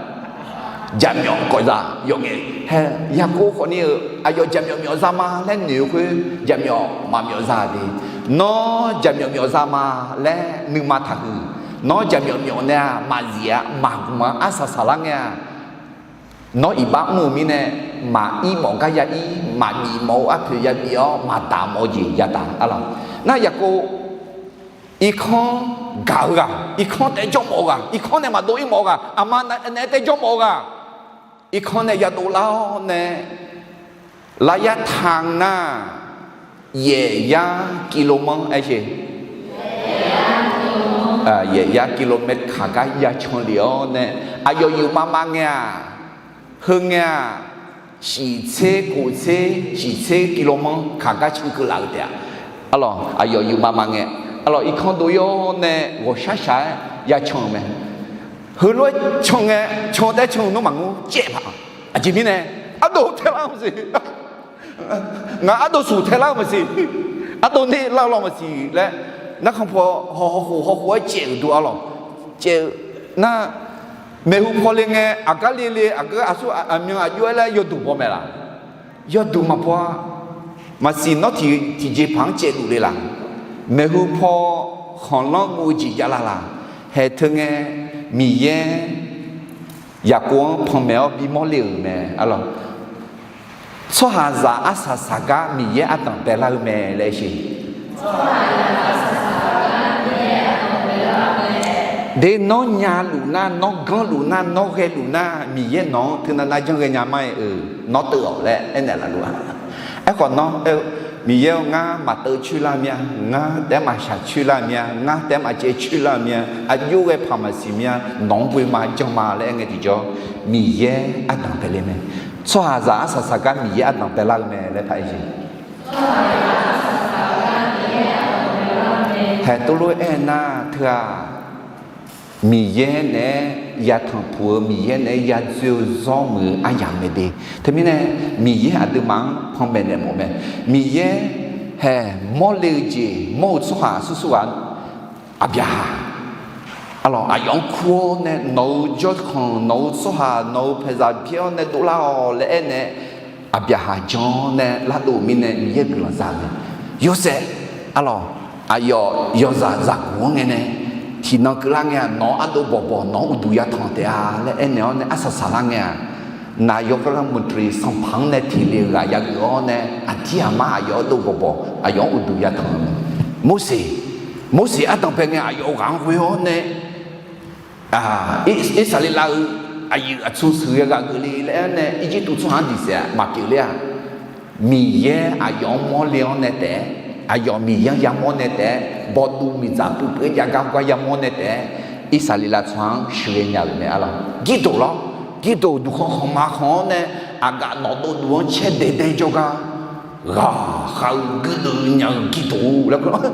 Jaqmyawf kawv za. Yawf ngae, hae, Yaqkov khawfni-euq aqyawf jaqmyawf myawf za ma laer noeq-eu khoer, jaqmyawf maqmyawf za de. Nawr jaqmyawf myawf za ma laer nuima taqhuiq. Nawr jaqmyawf myawf nae-aq maqzif-a, maqgmq-a, arsaq saqlar ngae-aq, nawr iqbax mr-eu mirnae, maqir mawf gar ya ir, maqbif mawf-eu arpoeq ya bif-awr, maqdaq mawf-eu jeq ya daq-a lawq. Nar Yaqkov, irkanr gaq-eu ghaq, irkanr taef jawr mawf-eu ghaq, irkanr nae maqdov ir mawf-eu ghaq, aqma naeq-aer taef jawr mawf-eu ghaq, irkanr nae ya dovlar-awr nae, laryar taq nar, yaef yar กิโลเมตร aer sheq, yaef yar กิโลเมตร kaq gar ya can lef-awr nae, aqyawf yuf mavmav ngae-aq, heu ngae-aq, shiftser koftser shiftser กิโลเมตร kaq gar can keuv laf-eu taef-a. Arlawq, aqyawf yuf mavmav ngae, arlawq, irkanr dov ir-awr nae ghawqshaq shaq-aer ya can-euq mae. Heulof-aer can ngae, can taef-aer can-eu nawr maqngeur caev paq. Aqjeq mirnae, ardov taelar-eu maqsiq. Ngaq ardov suq taelar-eu maqsiq. Ardov ner lar-eu lawr maqsiq laer, narkhan paw hawkhof hawkhof-aer caev-euq dov-a lawq. Caev-eu nar, maeqhu paw le ngae, aqgar le le, aqgeu aqsur aqmyan aqjox-aer laer yawduq baw mae laq? Yawduq maqbaw-a. Maqsiq nawr tiq, tiqjeqpaq-anr caevluf le laq? Maeqhu paw khanqlanr guv-eu jeq javlar laq? Haeq teu ngae, Miqyaer Yaqkov-anr panmaeq-awr bimawr le-euq mae. Arlawq, tsawrhaqzaq arsaq saqgar Miqyaer ardanq baelar-eu mae laer aer sheq. De nawr nyaluf nar, nawr ganrluf nar, nawr ghaeluf nar, Miqyaer nawq-anr teunav nav janr ghaenya ma-aer-eu, nawr teuv-awq laer aernaeq laf luf-a. Aerkhawf nawr aer-eu, Miqyaer-eu, ngar maqteuv coer lar mir-a, ngar taef-aer maqshaq coer lar mir-a, ngar taef-aer maqcaev coer lar mir-a, aqjox ghae paq maqsiq mir-a, nawq-anr ghoe ma jan ma laer aer ngae tiqjawr, Miqyaer ardanq bae le mae. Tsawrhaqzaq arsaq saqgar Miqyaer ardanq baelar-eu mae laer paraer jeq. Haeq tov lof-aer aernar teu-aq, Miqyaer naeq-aer ya tanqpuq-eu, Miqyaer naeq-aer ya dzoer-eu zawr muiq-eu aryamq mae de. Teumirnae, Miqyaer aqduimaf-anr panmaeq naeq mawf mae. Miqyaer haeq mawrle-eu jeq mawr-eu tsawrhaq aqsur sur ghaq, Aqbyaqhaq, arlawq, aqyawf-anr kur-awr nae nawq-euq jawrkhanq, nawq-euq tsawrhaq, nawq-euq paeqzaq byaer-awr nae dovlar-awq laer aernae, Aqbyaqhaq jan-awr nae lardov-euq mirnae Miqyaer guiqlanq za-eu mae. Yawshaef, arlawq, aqyawf yawzaq zaqguq-anr ngae nae, tiqnan keuvlar ngae-aq, nawq-anr ardov bawqbawq, nawq-anr uqduq yatanq taef-a laer aernaeq-awr nae arsaq saqlar ngae-aq, naqyawq gargar maqdriq sanqpaq-anr nae tiqle-eu ghaq yageuf-awr nae, aqdir aqmar aqyawf ardov bawqbawq, aqyawf-anr uqduq yatanq-eu mae. Morseq, Morseq ardanq bae ngae aqyawf ghaq-anr ghoe-awr nae, Irsaqleqlav-euq aqyuif aqtsu sheuqghae ghaq geufle laer-aer nae Irjirtuv tsawrhaq-anr diqsaef-aq maqpyeuf ler-a. Miqyaer aqyawf-anr mawrle-awr nae taef-aer, aqyawf Miqyaer-anr yamawr nae taef-aer, bawduv miqdzaq puiv puiv-aer jav gar gar yamawr nae taef-aer, Irsaqleqlav tsawrhaq-anr sheuqghae nya-euq mae. Arlawq, Girdof lawr, Girdof duqkhanq khanqma khanq-anr nae aqgaf nawq dovduq-anr caer daeq daeq jawrgar, ghaqkhav-eu guirdeuv nya-eu Girdof laer,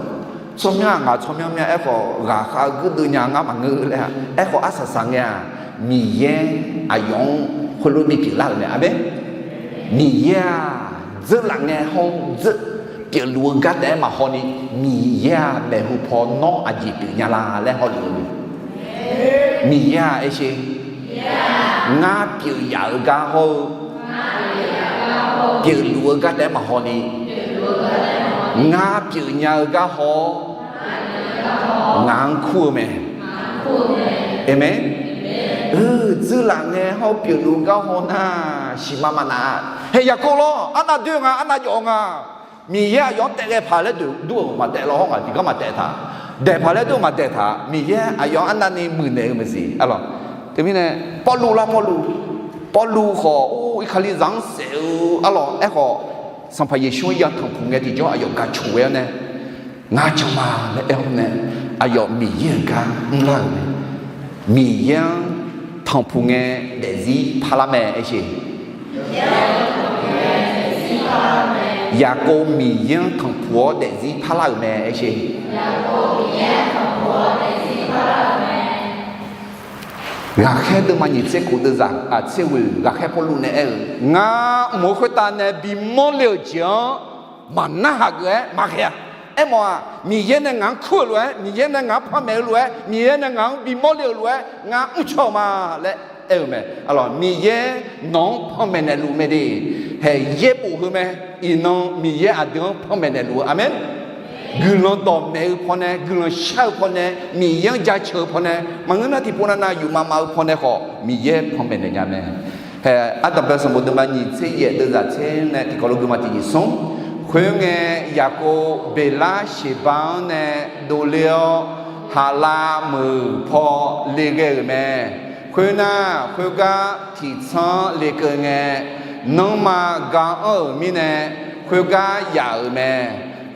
tsawrmyanr-aq ngaq tsawrmyanr myanr aerkhawf, ghaqkhav-eu guirdeuv nya ngar maqngeur laer-a. Aerkhawf arsaq saq ngae-aq, Miqyaer aqyawf-anr khoerlof bipyeuf lar-euq mae. Aqmeq. Miqyaer-aq, dzeurlaf ngae hawr-eu dzeur pyeufluf-eu gar taef-aer maqhawni, Miqyaer-aq maeqhu paw nawr aqjeq pyeuf nya la laer hawluf-eu mae. Miqyaer-aq aer sher, ngar pyeuf yaf-eu gar hawr-eu, pyeufluf-eu gar taef-aer maqhawni, ngar pyeuf nya-eu gar haw-awr, ngaq-anr kur-eu mae. Aqmeq. Dzeurlaf ngae hawr-eu pyeufluf-eu gar haw nar, siqma maqnaf-a. Haeq Yaqkov lawr, arnav doer nga, arnav jawf nga. Miqyaer aqyawf-anr taef ghae paq laer dur-euq maqtaef lawr, hawr ngaq tiqgar maqtaef taq. Daeq paq laer dur-euq maqdaeq taq. Miqyaer aqyawf-anr arnavni muiqnaeq-eu maqsiq. Arlawq, teumirnae Pawrluv lar, Pawrluv, Pawrluv khawf, or, Kalizaq-anr saef-eu, arlawq, aerkhawf, Sanqpaq Yeqsur-anr ya tanqpuq ngae tiqjawr aqyawf gaq coq ghae-awr nae, ngar jan ma laer aer-awr nae, aqyawf Miqyaer-euq gar mrlar-euq mae. Miqyaer-anr tanqpuq ngae daefzir parlar mae aer sher. Yaqkov Miqyaer-anr tanqpuq-awr daefzir parlar-euq mae aer sher. Ghaqkhaer deuvma nyiq tser kof deuvzaq, aq, tser ghoeq ghaqkhaer Pawrluv nae aer-eu, ngar mq-eu khoertav nae bimawr le-euq jeq-anr maqnarhaq geuf-aer maqghae-a. Aermawf-aq, Miqyaer nae ngaq-anr kur-euq lof-aer, Miqyaer nae ngaq-anr panmaeq-eu lof-aer, Miqyaer nae ngaq-anr bimawr le-euq lof-aer ngar mrcaw-eu ma laer aer-eu mae. Arlawq, Miqyaer nawq-anr panmaeq naeqluf mae de. Haeq yaerbof heu mae. Iqnan Miqyaer aqdui-anr panmaeq naeqluf-eu. Aqmeq. guiqlanq dawqmaeq-eu pawnae, guiqlanq shar-eu pawnae, Miqyaer-anr jaceuq-eu pawnae, maqngeur nar tiqpov navnav yufmav mav-eu pawnae khawf Miqyaer panmaeq naeq nya mae. Hae, Ardanqbae sanqbof deuvma nyiq tser yaef deuvzaq tser nae tiqkawv lof guima tiqnyiq smr. Khoerngae, Yaqkov Beqlar Sheqba-anr nae dovler-awr, Haqlav meuq paw le ghae-euq mae. Khoernar, khoergar tiqtsanr-anr lekeuv ngae, nanrma ga anr-euq mirnae, khoergar yaf-euq mae.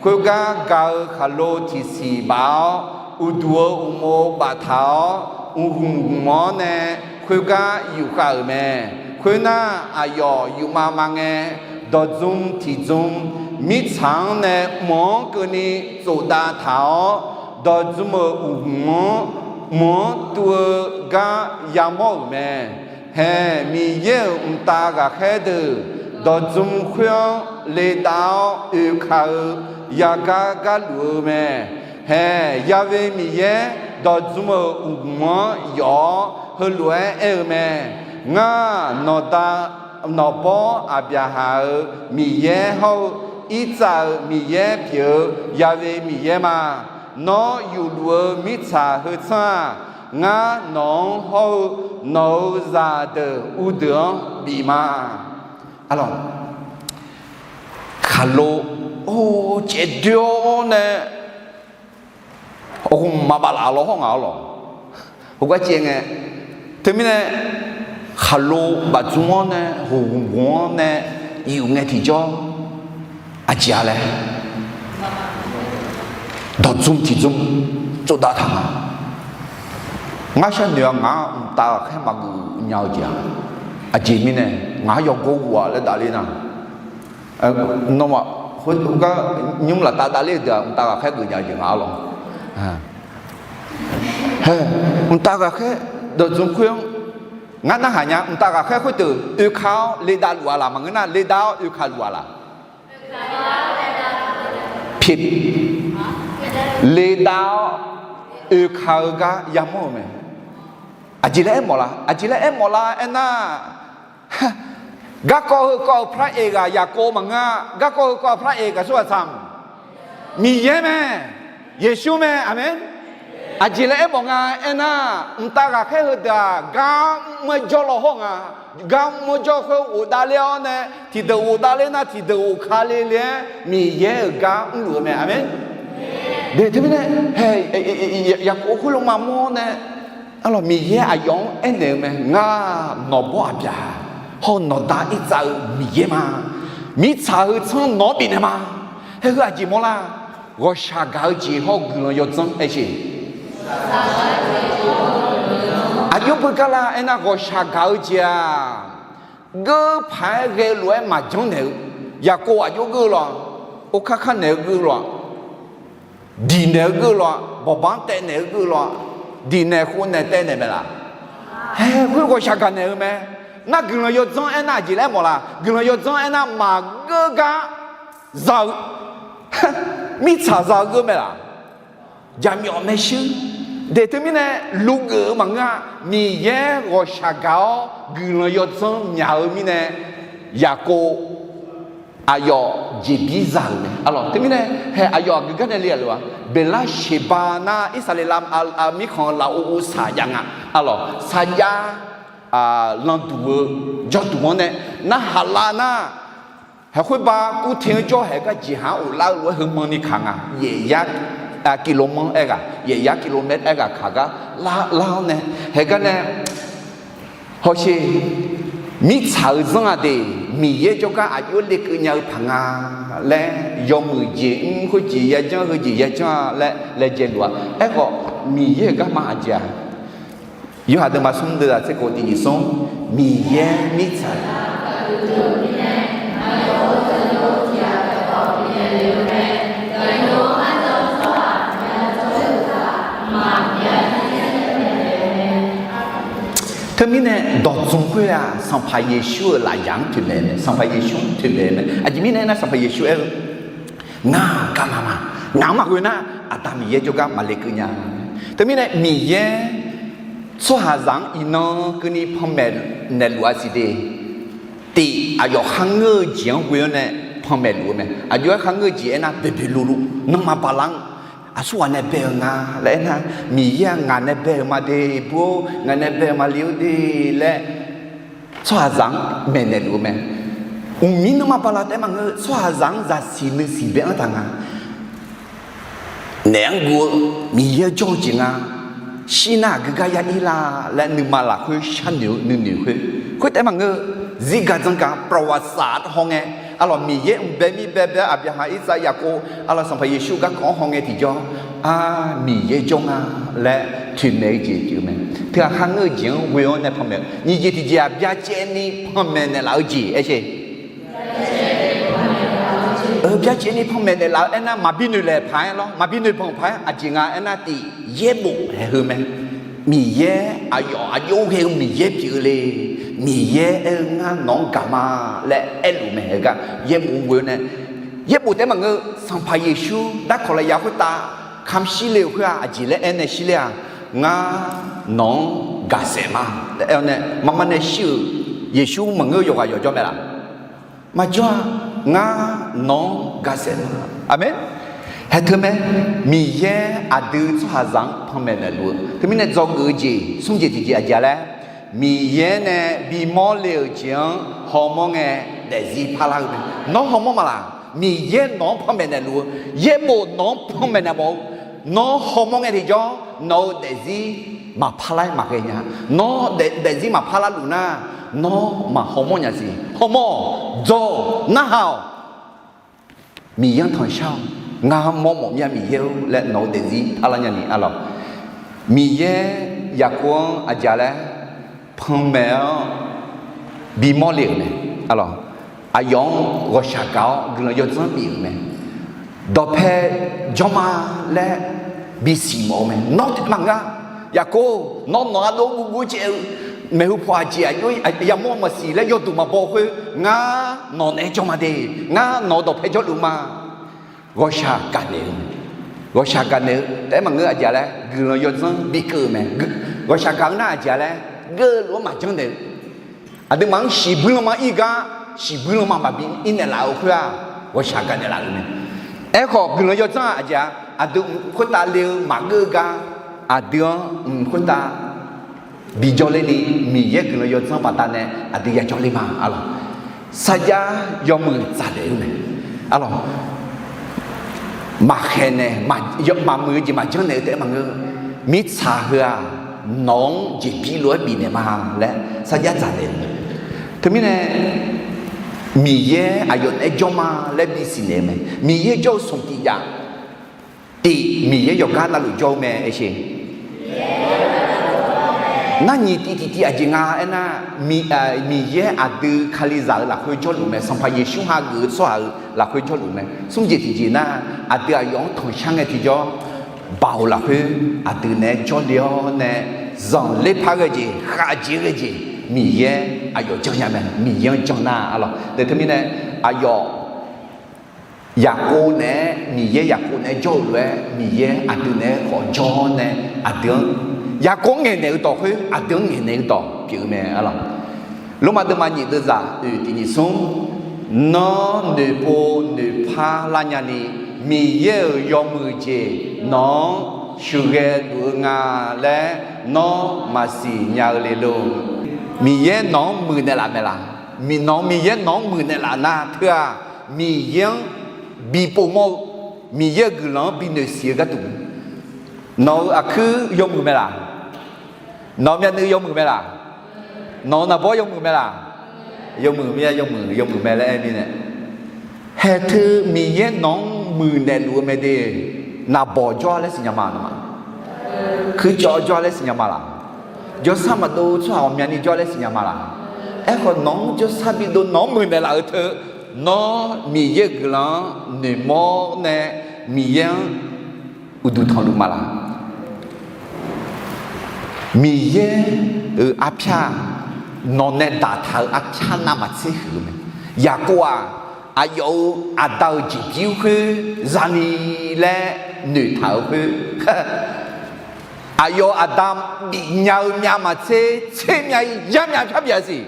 Khoergar ga-eu khaqlo tiqsiq baf-awr, uqduq-eu uqmov baftaq-awr, mqhmq hmq-awr nae, khoergar yufkhav-euq mae. Khoernar, aqyawf yufmav mav ngae, dawqdzm tiqdzm mirtsaq-anr nae mq-anr keuvni tsofdav taq-awr, dawqdzm-euq uqhmq-anr mq-anr tuv-eu gar yamawr-euq mae. Hae, Miqyaer-euq mqtav ghaqkhaer deuq dawqdzm khoer-anr ledav-awr oeka-eu yagar gar luf-eu mae. Hae, Ya'we Miqyaer dawqdzm-euq uqhmq-anr yawf-awr heulof-aer aer-eu mae. Ngar, nawqda nawqbawr Aqbyaqhaq-euq Miqyaer hawr-eu, Irtsav-euq Miqyaer pyeuf-eu Ya'we Miqyaer ma. Nawr yufluf-eu mirtsaq heu tsanr-aq, ngar nawq-anr hawr-eu nawq-euq zaqdeuq uvdeuq-anr bif ma. Arlawq, khaqlo or caevdoer awr nae, awq, maqbaf laf law hawr ngaq-awr lawq. Heugar caev ngae, teumirnae khaqlo bafdzmr-anr nae, hoqhmq hmq-anr nae, yuf ngae tiqjawr aqjeq-a laer, dawqdzm tiqdzm tsovdav taq nga. Ngar sharnoeq-a, ngaq-anr mqtav ghaqkhaer maqgeuf nya-eu jeq-a. Aqjeq mirnae ngaq-anr yawgor ghuf-a laer davler nar, nawmaf, heugar nymr laftav davler-eu deuq-aq, mqtav ghaqkhaer geuf nya-eu jeq ngaq-anr lawq. Hae, mqtav ghaqkhaer dawqdzm khoer-anr ngar narhaq nya. Mqtav ghaqkhaer khoerdeuq oeka-awr ledav luf-a laq, maqngeur nar ledav-awr oeka luf-a laq? Pi, ledav-awr oeka-eu gar yamawr-euq mae. Aqjeq laer aermawf la? Aqjeq laer aermawf la aernar, garkawv heukawv-euq พระเอก ghaq Yaqkov maqngeur-a. Garkawv heukawv-euq พระเอก ghaq tsawrhaqzaq Miqyaer mae, Yeqsur mae. Aqmeq. Aqjeq laer aermawf nga aernar, mqtav ghaqkhaer heudeuq-aq, gar mr-aer jawr law hawr nga. Gar mr-aer jawr khoer ghofdav ler-awr nae, tiqdeuq ghofdav ler nar tiqdeuq ghofka le le-aer Miqyaer-euq gar mrluf-eu mae. Aqmeq. De teumirnae, hae, Yaqkov khoerlof maqmawr nae, arlawq, Miqyaer aqyawf-anr aernaeq-eu mae. Ngar nawqbawr Aqbyaqhaq hawr-eu nawqda Irtsav-eu Miqyaer ma. Mirtsaq heu tsanr nawq-anr bifnaeq ma. Hae, heu aqjeq mawrlar? Ghawqshaq gaq-eu jeq hawr-eu guiqlanq yawdzanr aer sheq. Aqjox beugar lar aernar, ghawqshaq gaq-eu jeq-aq, geur paq-aer ghae lof-aer maqjanr naeq-eu, Yaqkov aqjox geur-eu lawq, orkar kar naeq-eu geur-eu lawq, diq naeq-eu geur-eu lawq, bawqbanq taev naeq-eu geur-eu lawq, diq naeq khov naeq taev naeq mae laf? Hae, khoer ghawqshaq gaq naeq-eu mae. Nar guiqlanq yawdzanr aernar aqjeq laer aermawf la? Guiqlanq yawdzanr aernar maqgeur gar za-eu, mirtsaq za-eu geur mae laf? Jaqmyawf maershuir. De teumirnae luvgeuf-eu maqngeur-a. Miqyaer ghawqshaq gaq-awr guiqlanq yawdzanr myaq-eu mirnae, Yaqkov aqyawf jeqbir za-euq mae. Arlawq, teumirnae hae aqyawf aqgeu gar nae le-a lof-a? Beqlar Sheqba nar Irsaqleqlav mirkhanq-eu lafov uvsaq jav nga. Arlawq, sarjax landuq-eu jawrduq-anr nae narhaq lav nar, haeq khoerba kurte-anr jawr haeq gar jeqhaq-anr ghoflar-eu lof-aer heumanni kaq nga. Yaef yar kilov manr aer ghaq, yaef yar kilov maer aer ghaq kaq gar lar-awr nae, haeq gar nae hawsher, mirtsaq-eu zanr-aq de, Miqyaer jawrgar aqjox lekeuv nya-eu paq nga laer, yawmuiq jeq mr khoerjeq yajanr heujeq yajanr-a laer laejae luf-a. Aerkhawf, Miqyaer-euq garma aqjeq-aq, Yorhaq deuvma smr deuvzaq tser kof tiq nyiq smr, Miqyaer mirtsaq Teumirnae dawqdzmq khoer-aq, Sanqpaq Yeqsur-euq lafyaq-anr toeqmaeq mae, Sanqpaq Yeqsur-anr toeqmaeq mae. Aqjeq mirnae aernar, Sanqpaq Yeqsur aer-eu, Ngar-aq garma ma. Ngaq-anr maqghoe nar, Aqda Miqyaer jawrgar maqle keuv nya. Teumirnae Miqyaer tsawrhaqzaq-anr iqnan keuvni panmaeq naeqluf-a siq de. Tiq, aqyawf kharngeur-eu jeq-anr ghoe-awr nae, panmaeq luf-eu mae. Aqjox-aer kharngeur-eu jeq aernar, boeqboeq luvluv nanrma bala-anr aqsurghaq nae bae-eu nga laer aernar, Miqyaer-aq ngaq nae bae-euq ma de, bur-or, ngaq nae bae-euq maqle-eu de laer tsawrhaqzaq-anr maeqnaeq luf-eu mae. Mqmir nanrma bala taef-aer maqngeur, tsawrhaqzaq-anr zaqsiq nuisiq bae-anr taq nga. Naef-anr guv-eu Miqyaer-anr jawr-eu jeq nga. Shir nar aqgeu gar ya ir la laer nuima lafkhoer sharnoeq-eu nuinoeq khoer, khoertaef maqngeur, zirgaq dzanqgaq ประวัติศาสตร์ hawngae, arlawq Miqyaer mq bae mir bae bae-aer Aqbyaqhaq, Irsaq, Yaqkov, arlawq Sanqpaq Yeqsur garkawv-anr hawngae tiqjawr, ar, Miqyaer jawr nga laer toeqmaeq-eu jeq pyeuf-eu mae. Teughaq kharngeur-eu jeq-anr ghoe-awr nae panmaeq-eu nyiq jeq tiqjeq-aq, byacaevni panmaeq naeqlaf-eu jeq aer sher. Byacaevni panmaeq naeqlaf-eu aernar, maqbi noeq laeq paq-aer lawr, maqbi noeq banq paq-aer aqjeq nga aernar, tiq, yaerbof haeq heu mae. Miqyaer aqyawf aqjox ghae-eu Miqyaer pyeuf-eu le. Miqyaer aer-eu ngar nawq-anr gaq ma laer aerluf mae. Heugar yaerbof ghoe-awr nae, yaerbof taef-aer maqngeur, Sanqpaq Yeqsur darkawq lafyaq khoertav kamq shir le-euq khoer-aq, aqjeq laer aer nae shir ler-aq, ngar nawq-anr gaqsaef ma laer aer-awr nae, maqma nae shir-euq Yeqsur maqngeur, yawqghaq yawqjawr mae laf? Maqjawr-a. Ngar nawq-anr gaqsaef ma. Aqmeq. Haeq teu mae, Miqyaer aqdui tsawrhaqzaq-anr panmaeq naeqluf-eu teumirnae dzawgeuf-eu jeq smr jeq tiqjeq aqjeq-a laer, Miqyaer nae bimawr le-euq jeq-anr hawmawr ngae daefzir parlar-eu mae. Nawr hawmawr ma laq? Miqyaer nawq-anr panmaeq naeqluf-eu, yaerbof nawq-anr panmaeq naeq mawf-eu, nawr hawmawr ngae tiqjawr nawq-euq daefzir maqparlar-aer maqghae nya. Nawr daef- daefzir maqparlar luf nar, nawr maqhawmawr nya siq. Hawmawr-awq, dzawr-awq, narhaq-awq. Miqyaer-anr tanqshar-awq. Ngar mawrmawf myav Miqyaer-or laer nawq-eu daefzir parlar nyani arlawq. Miqyaer Yaqkov-anr aqjeq laer panmaeq-awr bimawr le-euq mae arlawq. Aqyawf-anr ghawqshaq gaq-awr guiqlanq yawdzanr bif-euq mae. Dawqpae jawr ma laer bisiq mawf-eu mae. Nawr taef maqngeur-a. Yaqkov, nawr nawq-anr dov guvguv caev-eu maeqhu paw aqjeq aqjox yamawr maqsiq laer yawduq maqbaw khoer, ngar nawq naeq-aer jawr ma de. Ngar nawq-eu dawqpae jawrluf ma. Ghawqshaq gaqnaeq-eu, ghawqshaq gaqnaeq-eu taef-aer maqngeur, aqjeq laer guiqlanq yawdzanr bikeuv-eu mae. Ghawqshaq gaq-eu nar aqjeq laer geufluf-anr maqjanr naeq-eu, aqduimaf-anr shiqbuir lanma ir gar, shiqbuir lanma maqbi ir naeqlaf-eu khoer-aq, ghawqshaq gaqnaeq laf-euq mae. Aerkhawf guiqlanq yawdzanr-aq aqjeq-a, aqdui mq khoertav le-eu maqgeur-eu gar, aqdui-anr mq khoertav bijawr ler ni, Miqyaer guiqlanq yawdzanr baqdanae aqdui yajawr ler ma arlawq. Sarjax yawmuiq dzaqnaeq-eu mae arlawq. Maqkhaeq nae, maqmuiq-eu jeq maqjanr naeq-eu taef-aer maqngeur. Mirtsaq heu-aq, nawq-anr jeqbir lof-aer bifnaeq ma laer sarjax dzaqnaeq-eu mae. Teumirnae Miqyaer aqyawf naeq-aer jawr ma laer bisiq naeq-eu mae. Miqyaer jawr-eu smq tiq jav, tiq, Miqyaer yawqgar navluf jawr-eu mae aer sher. Nar nyiq tiv tiqtiv aqjeq nga aernar, Miqyaer aqdui Kalizaq-euq lafkhoer jawrluf mae. Sanqpaq Yeqsur hageuf-eu tsawrhaq-euq lafkhoer jawrluf mae. Smr jeq tiqjeq nar, aqdui aqyawf-anr tanqshar ngae tiqjawr, Baoq lafkhoer aqdui naeq-aer jawrle-awr nae, zanqler par ghae jeq, khavjeq ghae jeq, Miqyaer aqyawf janrnya mae. Miqyaer-anr janr nar arlawq. Teumirnae aqyawf Yaqkov naeq-aer, Miqyaer Yaqkov naeq-aer jawr-eu lof-aer, Miqyaer aqdui naeq-aer khawf jawr nae, aqdui-anr, Yaqkov-anr ngaeqnaeq-eu dawq khoer aqdui-anr ngaeqnaeq-eu dawq pyeuf-eu mae arlawq. Lormav deuvma nyiq deuvzaq oeq tiq nyiq smr, nawr noeqpov noeqpar lar nyani, Miqyaer-euq yawmuiq jeq nawq-anr sheuqghae luf-eu nga laer nawr maqsiq nya-eu le lor. Miqyaer nawq-anr muiqnaeq laf mae laq? Nawq-anr, Miqyaer nawq-anr muiqnaeq laf nar teu-aq, Miqyaer-anr bi povmawr-eu, Miqyaer-euq guiqlanq-anr bi noeqsiq-eu gharduq, nawq-euq aqkuir yawmuiq mae laq? Nawq-euq myavnuiv yawmuiq mae laq? Nawq-euq naqbawr yawmuiq mae laq? Yawmuiq mae, yawmuiq, yawmuiq mae laer aer mirnae, haeqteu Miqyaer nawq-anr muiqnaeq luf-eu mae de. Naqbawq jawr-a laer siqnya ma, nawmaf? Kuircawv jawr-a laer siqnya ma laq? Jawrsar maqdov tsawrhaq ghawqmyani jawr-a laer siqnya ma laq? Aerkhawf nawq-anr jawrsar bidov nawq-anr muiqnaeq laf-eu teu, nawr Miqyaer-euq guiqlanq-anr noeqmawr nae Miqyaer-anr uqduq tanqluf ma laq? Miqyaer-euq arpyar-aq, nawq nae daqtaq-euq arpyar navmaqtser huiq-eu mae. Yaqkov-aq, aqyawf-euq aqda-euq jeqbir khoer zani laer noeqtaq-euq khoer, aqyawf-euq aqda bifnya-eu myavmaqtser tser myav-ir yar myav pyar bif-a siq.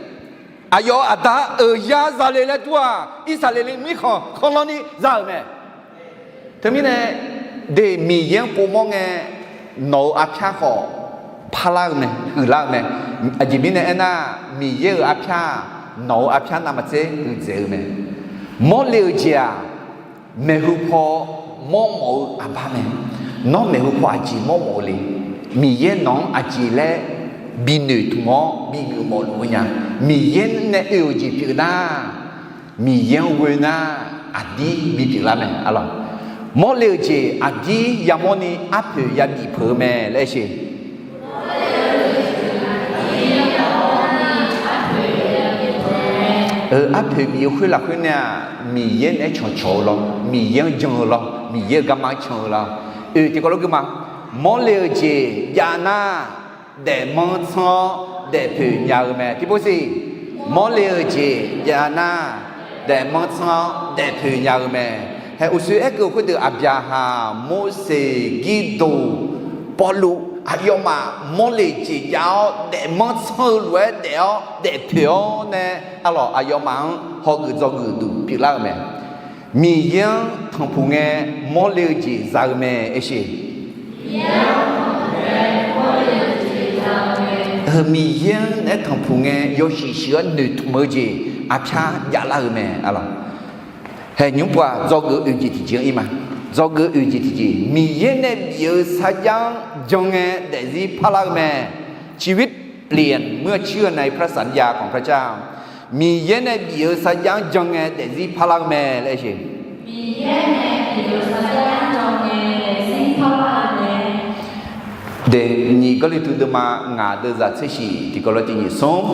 Aqyawf-euq aqda-euq ya zale laer dur-aq, Irsaqleqli mirkhanq kanlanrni za-euq mae. Teumirnae, de Miqyaer-anr povmawr ngae, nawq-euq arpyar khawf parlar-eu mae, huiqlar-eu mae. Aqjeq mirnae aernar, Miqyaer-euq arpyar-aq, nawq-euq arpyar navmaqtser huiqdzaeq-eu mae. Mawrle-eu jeq-aq, maeqhu paw mawrmawf-eu aqbar mae. Nawr maeqhu paw aqjeq mawrmawf-eu le? Miqyaer nawq-anr aqjeq laer binoeq tmq-awr bigeuf mawfluf-eu nya? Miqyaer nae oe-euq jeq pyeuf nar, Miqyaer-anr ghoe nar, aqdir bipyeuf lar mae. Mawrle-eu jeq aqdir yamawrni arpoeq yabif peuq-eu mae laer aer sheq. Arpoeq bif-eu khoer lafkhoer nae-aq, Miqyaer naeq-aer cawqcawq-eu lawr, Miqyaer-anr jan-eu lawr, Miqyaer-euq garma-anr can-eu lawr. Oe, tiqkawv lof gui ma. Mawrle-eu jeq jav nar, daefmanr tsanr-awr daefpoeq nya-eu mae. Tiqpov siq, mawrle-eu jeq jav nar, daefmanr tsanr-awr daefpoeq nya-eu mae. Hae, uqshoe aerkeuv khoerdeuq Aqbyaqhaq, Morseq, Girdoq, Pawrluv, aqyawfmaf mawrle-eu jeq jav-awr daefmanr tsanr-eu lof-aer daef-awr daefpoeq-awr nae, arlawq aqyawfmaf-anr hawgeuf dzawgeuf duq pyeuflar-eu mae. Miqyaer-anr tanqpuq ngae mawrle-eu jeq za-eu mae aer sheq. Miqyaer-anr naeq-aer tanqpuq ngae yawshuif shuif-anr noeqtmq-eu jeq arpyar javlar-eu mae, arlawq. Hae, nymr pov-aq, dzawgeuf oeq jeq tiqjeq-anr ir ma. Dzawgeuf oeq jeq tiqjeq, Miqyaer nae bif-eu sarjax-anr jan ngae daefzir parlar-eu mae. ชีวิตเปลี่ยนเมื่อเชื่อในพระสัญญาของพระเจ้า Miqyaer nae bif-eu sarjax-anr jan ngae daefzir parlar-eu mae laer aer sheq. Miqyaer nae bif-eu sarjax-anr jan ngae daefzir parlar-eu mae. De, nyiq Gawrliqtu deuvma ngaq deuvzaq tser shiq tiqkawv lof tiq nyiq smr,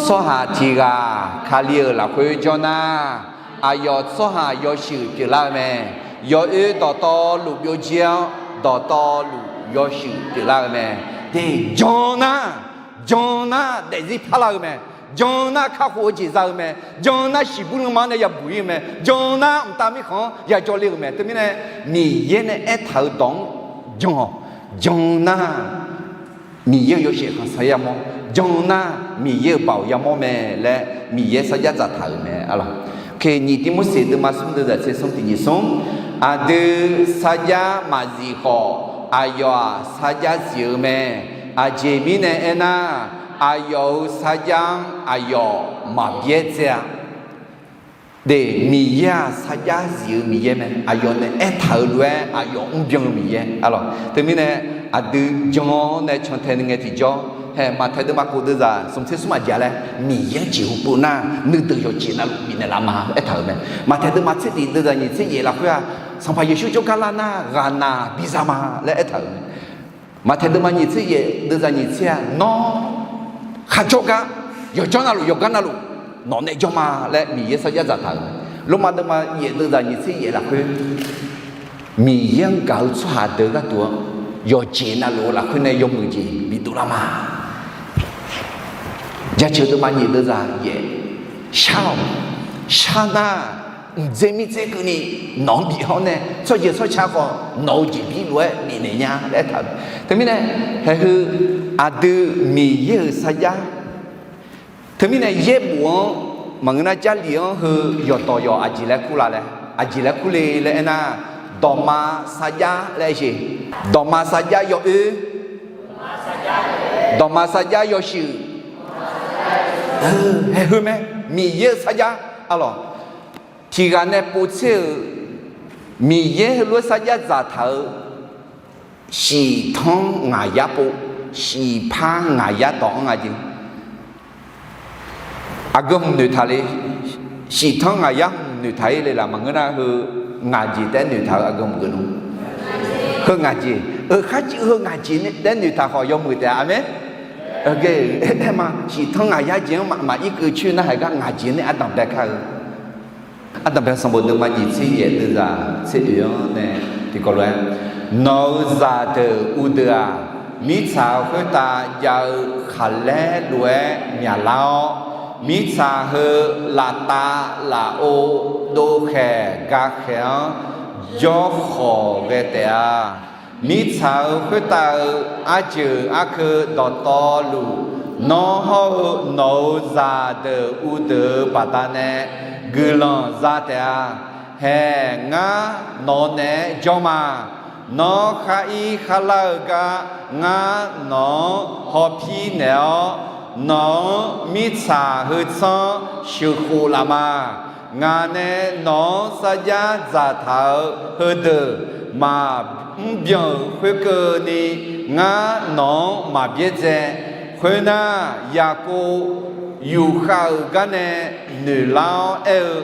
tsawrhaq tiq ghaq Kali-euq lafkhoer jawr nar, aqyawf tsawrhaq yawshuif pyeuflar-eu mae. Yawoer dawqtawvluf byovjir-awr, dawqtawvluf yawshuif pyeuflar-eu mae. De, jan nar, jan nar daefzir parlar-eu mae. Jan nar kakhof-eu jeq za-eu mae. Jan nar shiqbur lanma-anr nae yabuq ir-eu mae. Jan nar mqtav mirkhanq-anr yajawr le-eu mae. Teumirnae, Miqyaer nae aertaq-euq dawq-anr jan-awq. Jan nar Miqyaer-euq yawshaef khanqsaer yamawr, jan nar Miqyaer-euq baoq yamawr mae laer Miqyaer sarjax dzaqtaq-euq mae, arlawq. Oke, nyiq Tirmorseq deuvma smr deuvzaq tser smr tiq nyiq smr, aqdui sarjax maqzif khawf, aqyawf-aq sarjax zif-eu mae. Aqjeq mirnae aernar, aqyawf-euq sarjax-anr aqyawf maqbyaer dzae-a. De, Miqyaer-aq sarjax zif-eu Miqyaer mae. Aqyawf nae aertaq-euq lof-aer aqyawf mrbyan-eu Miqyaer, arlawq. Teumirnae, aqdui jan-awr nae cantae ni ngae tiqjawr. Hae, Maqtaeq deuvma kof deuvzaq smq tser smr maqjeq laer, Miqyaer-anr jeqhu pov nar nuideuq yawqjeq navluf bifnaeq laf ma laer aertaq-euq mae. Maqtaeq deuvma tser tiq deuvzaq nyiq tser yaef lafkhoer-aq, Sanqpaq Yeqsur jawrgar lar nar ghaqnaq biza ma laer aertaq-euq mae. Maqtaeq deuvma nyiq tser yaef deuvzaq nyiq tser-aq, nawr kharjawr gar, yawqjawr navluf yawqgar navluf nawq nae jawr ma laer Miqyaer sarjax dzaqtaq-euq mae. Lormav deuvma yaef deuvzaq nyiq tser yaef lafkhoer, Miqyaer-anr gaq-eu tsawrhaq deuq gharduq-anr yawqjeq navluf-eu lafkhoer nae yawmuiq jeq bidov lar ma. Jaceuq deuvma nyiq deuvzaq yaef, shar-awq. Shar nar, mqdzer mirdzer keuvni nawq-anr bif hawr nae, tsawrjeuq tsawrca khawf nawq-eu jeqbir lof-aer bifnaeq nya laer aertaq-euq. Teumirnae, haeq heu aqdui Miqyaer-euq sarjax. Teumirnae yaerbof-anr maqngeur nar, Jarlif-anr heu yawqdawq yawq aqjeq laer kur la laer, aqjeq laer kur le laer aernar, dawqma sarjax laer aer sheq. Dawqma sarjax yawoer, dawqma sarjax yawshuif, haeq heu mae. Miqyaer-euq sarjax, arlawq, tiq ghaq nae povtser-euq, Miqyaer heulof-aer sarjax dzaqtaq-euq, shiqtanr ngaqyar pov, shiqpar ngaqyar dawq-anr nga jeq. Aqgeu hmq noeqtaq le, shiqtanr ngaqyar hmq noeqtaq-ir le laf maqngeur nar, heu ngaq jeq taef-aer noeqtaq-eu aqgeu hmq geuf nmr. Heu ngaq jeq, euq kharciv heu ngaq jeq taef-aer noeqtaq khawf yawmuiq taef-a, aqmeq. Aer ma, shiqtanr ngaqyar jeq-anr maqir keuv coer nar, haiq gar ngaq jeq nae ardanq bae kar-eu. Ardanq bae sanqbof deuvma nyiq tser yaef deuvzaq tser oeq-anr nae tiqkawv lof-aer, nawq-euq zaqdeuq uvdeuq-aq, mirtsaq khoertav jav-eu khaqlaer lof-aer myaqlar-awr, mirtsaq heu laftav lafov dovkhaeq gakhaeq-anr jawrkhawq ghae taef-a. Mirtsaq-euq khoertav-eu arjeuq arkeuv dawqtawvluf Nawr hawr-eu nawq-euq zaqdeuq uvdeuq-euq baqdanae guiqlanq za taef-a. Haeq, ngar nawq-anr naeq-aer jawr ma. Nawr khar ir khar lar-eu gar ngar nawq-anr hawpir naeq-awr, nawq-anr mirtsaq heu tsanr sheuqkhof laf ma. Ngaq nae nawq-anr sarjax dzaqtaq-euq heudeuq maqmr byan-euq khoerkeuvni, ngar nawq-anr maq byaerdzae. Khoernar, Yaqkov yufkhav-euq gar nae noeqlar-awr aer-eu,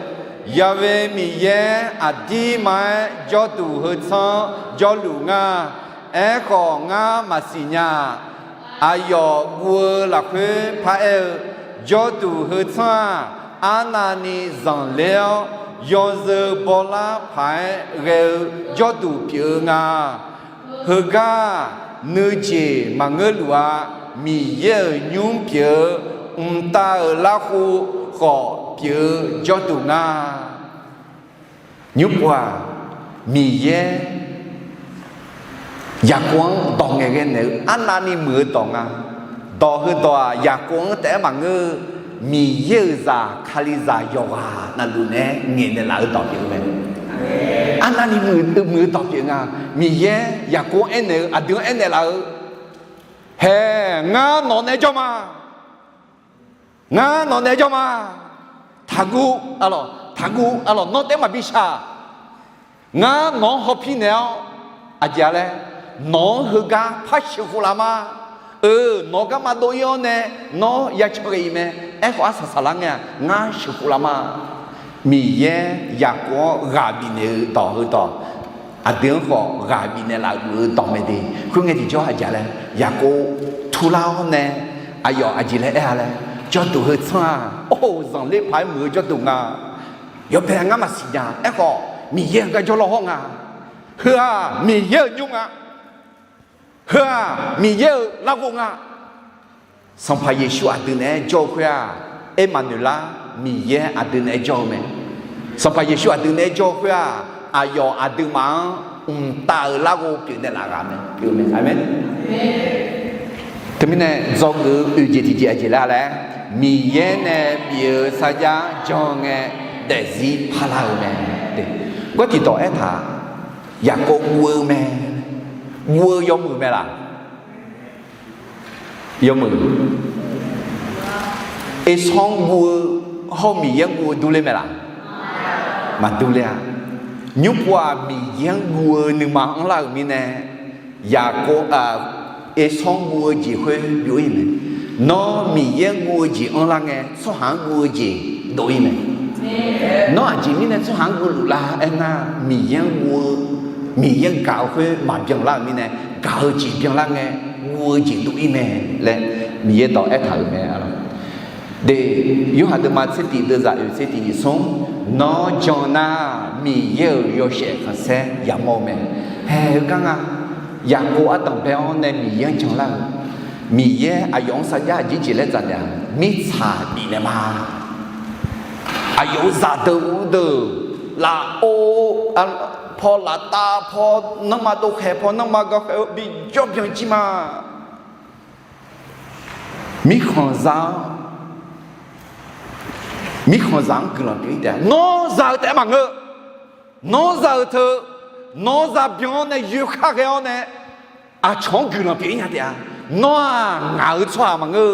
Yaqve Miqyaer aqdirma-aer jawrduq heu tsanr jawrluf nga. Aerkhawf, ngar maqsiq nya-aq. Aqyawf guv-eu lafkhoer paraer-eu, jawrduq heu tsanr-aq, arnavni zanqler-awr, yawzeu bawlar paq-aer ghae-eu jawrduq pyeuf-eu nga. Heugar-aq, nuijeq maqngeur luf-a. Miqyaer-euq nymr pyeuf-eu, mqtav-euq larkhof khawf pyeuf-eu jawrduq nga. Nymr pov-aq, Miqyaer Yaqkov-anr dawq ngaeqghae naeq-eu arnavni muiq-eu dawq nga. Dawq heudawq-aq, Yaqkov-anr taef-aer maqngeur-eu, Miqyaer-euq zaq, Kalizaq yawqghaq navluf naeq-aer ngaeqnaeq laf-eu dawq pyeuf-eu mae. Arnavni muiq-eu, muiq-eu dawq pyeuf nga. Miqyaer Yaqkov-anr aernaeq-eu, aqdui-anr aernaeq laf-eu, Haeq, ngar nawq naeq-aer jawr ma. Ngar nawq naeq-aer jawr ma. Taqguv, arlawq, taqguv, arlawq, nawr taef-aer maqbi shaq. Ngar nawq-anr hawpir naeq-awr, aqjeq-a laer, nawq-anr heugar par sheuqkhof laf ma. Eu, nawq garma dov ir-awr nae, nawr ya caw ghae-iq mae. Aerkhawf, arsaq saqlar ngae-aq, ngar sheuqkhof laf ma. Miqyaer Yaqkov-anr ghaq bifnaeq-eu dawq heudawq, aqdui-anr khawf ghaq bifnaeq laf-euq dawq mae de. Khoerngae tiqjawr aqjeq-a laer, Yaqkov turlar-awr nae, aqyawf aqjeq laer aer-a laer, jawrduq heu tsanr-aq, or, zanqler paq-aer muiq-eu jawrduq nga. Yawbae ngar maqsiq nya. Aerkhawf, Miqyaer-euq gar jawrlawr hawr nga. Heu-aq, Miqyaer-euq nymr nga. Heu-aq, Miqyaer-euq larghov nga. Sanqpaq Yeqsur aqdui naeq-aer jawr-eu khoer-aq, Ermaqnoeqlar, Miqyaer aqdui naeq-aer jawr-eu mae. Sanqpaq Yeqsur aqdui naeq-aer jawr-eu khoer-aq, aqyawf aqduimaf-anr mqtav-euq larghov pyeufnaeq laf ghaq mae, pyeuf mae. Aqmeq. Teumirnae dzawgeuf-eu oeq jeq tiqjeq aqjeq laer laer, Miqyaer nae bif-eu sarjax jan ngae daefzir parlar-eu mae. Gawr tiqdawq aertaq, Yaqkov guv-eu mae. Guv-eu yawmuiq mae laq? Yawmuiq. Esanr guv-eu hawr-eu Miqyaer guv-eu durler mae laq? Maqdurler-a. Nymr pov-aq, Miqyaer-anr guv-eu nuima anrlar-euq mirnae, Yaqkov, Esanr guv-eu jeq khoer byov ir mae. Nawr Miqyaer-anr guv-eu jeq anrlar ngae, tsawrhaq-anr guv-eu jeq dov ir mae. Nawr aqjeq mirnae tsawrhaq-anr guv luf lar aernar, Miqyaer-anr guv-eu, Miqyaer-anr gaq-eu khoer maqbyan lar-euq mirnae, gaq-eu jeq byanlar ngae, guv-eu jeq dov ir mae laer Miqyaer dawq aertaq-euq mae. De, Yorhaq deuvma tser tiq deuvzaq oeq tser tiq nyiq smr, nawr jan nar, Miqyaer-euq yawshaef khanqsaer yamawr-eu mae. Haeq, heugar nga, Yaqkov ardanq bae-awr nae Miqyaer-anr janlar-euq, Miqyaer aqyawf-anr sarjax aqjeq jeq laer dzaq naeq-a, mirtsaq bifnaeq ma. Aqyawf-euq zaqdeuq uvdeuq, lafov paw, laftav paw, nanrma dovkhaeq paw, nanrma gawkhaeq-eu bijawr byan jir ma. Mirkhanqzaq-anr, mirkhanqzaq-anr guiqlanq pyeuf-ir taef-a. Nawr za-eu taef-aer maqngeur. Nawr za-eu teu, nawr za byan-awr nae yoekhar ghae-awr nae, aqcawq-anr guiqlanq pyeuf-ir nya taef-a. Nawr-aq ngaq-euq tsawrhaq maqngeur,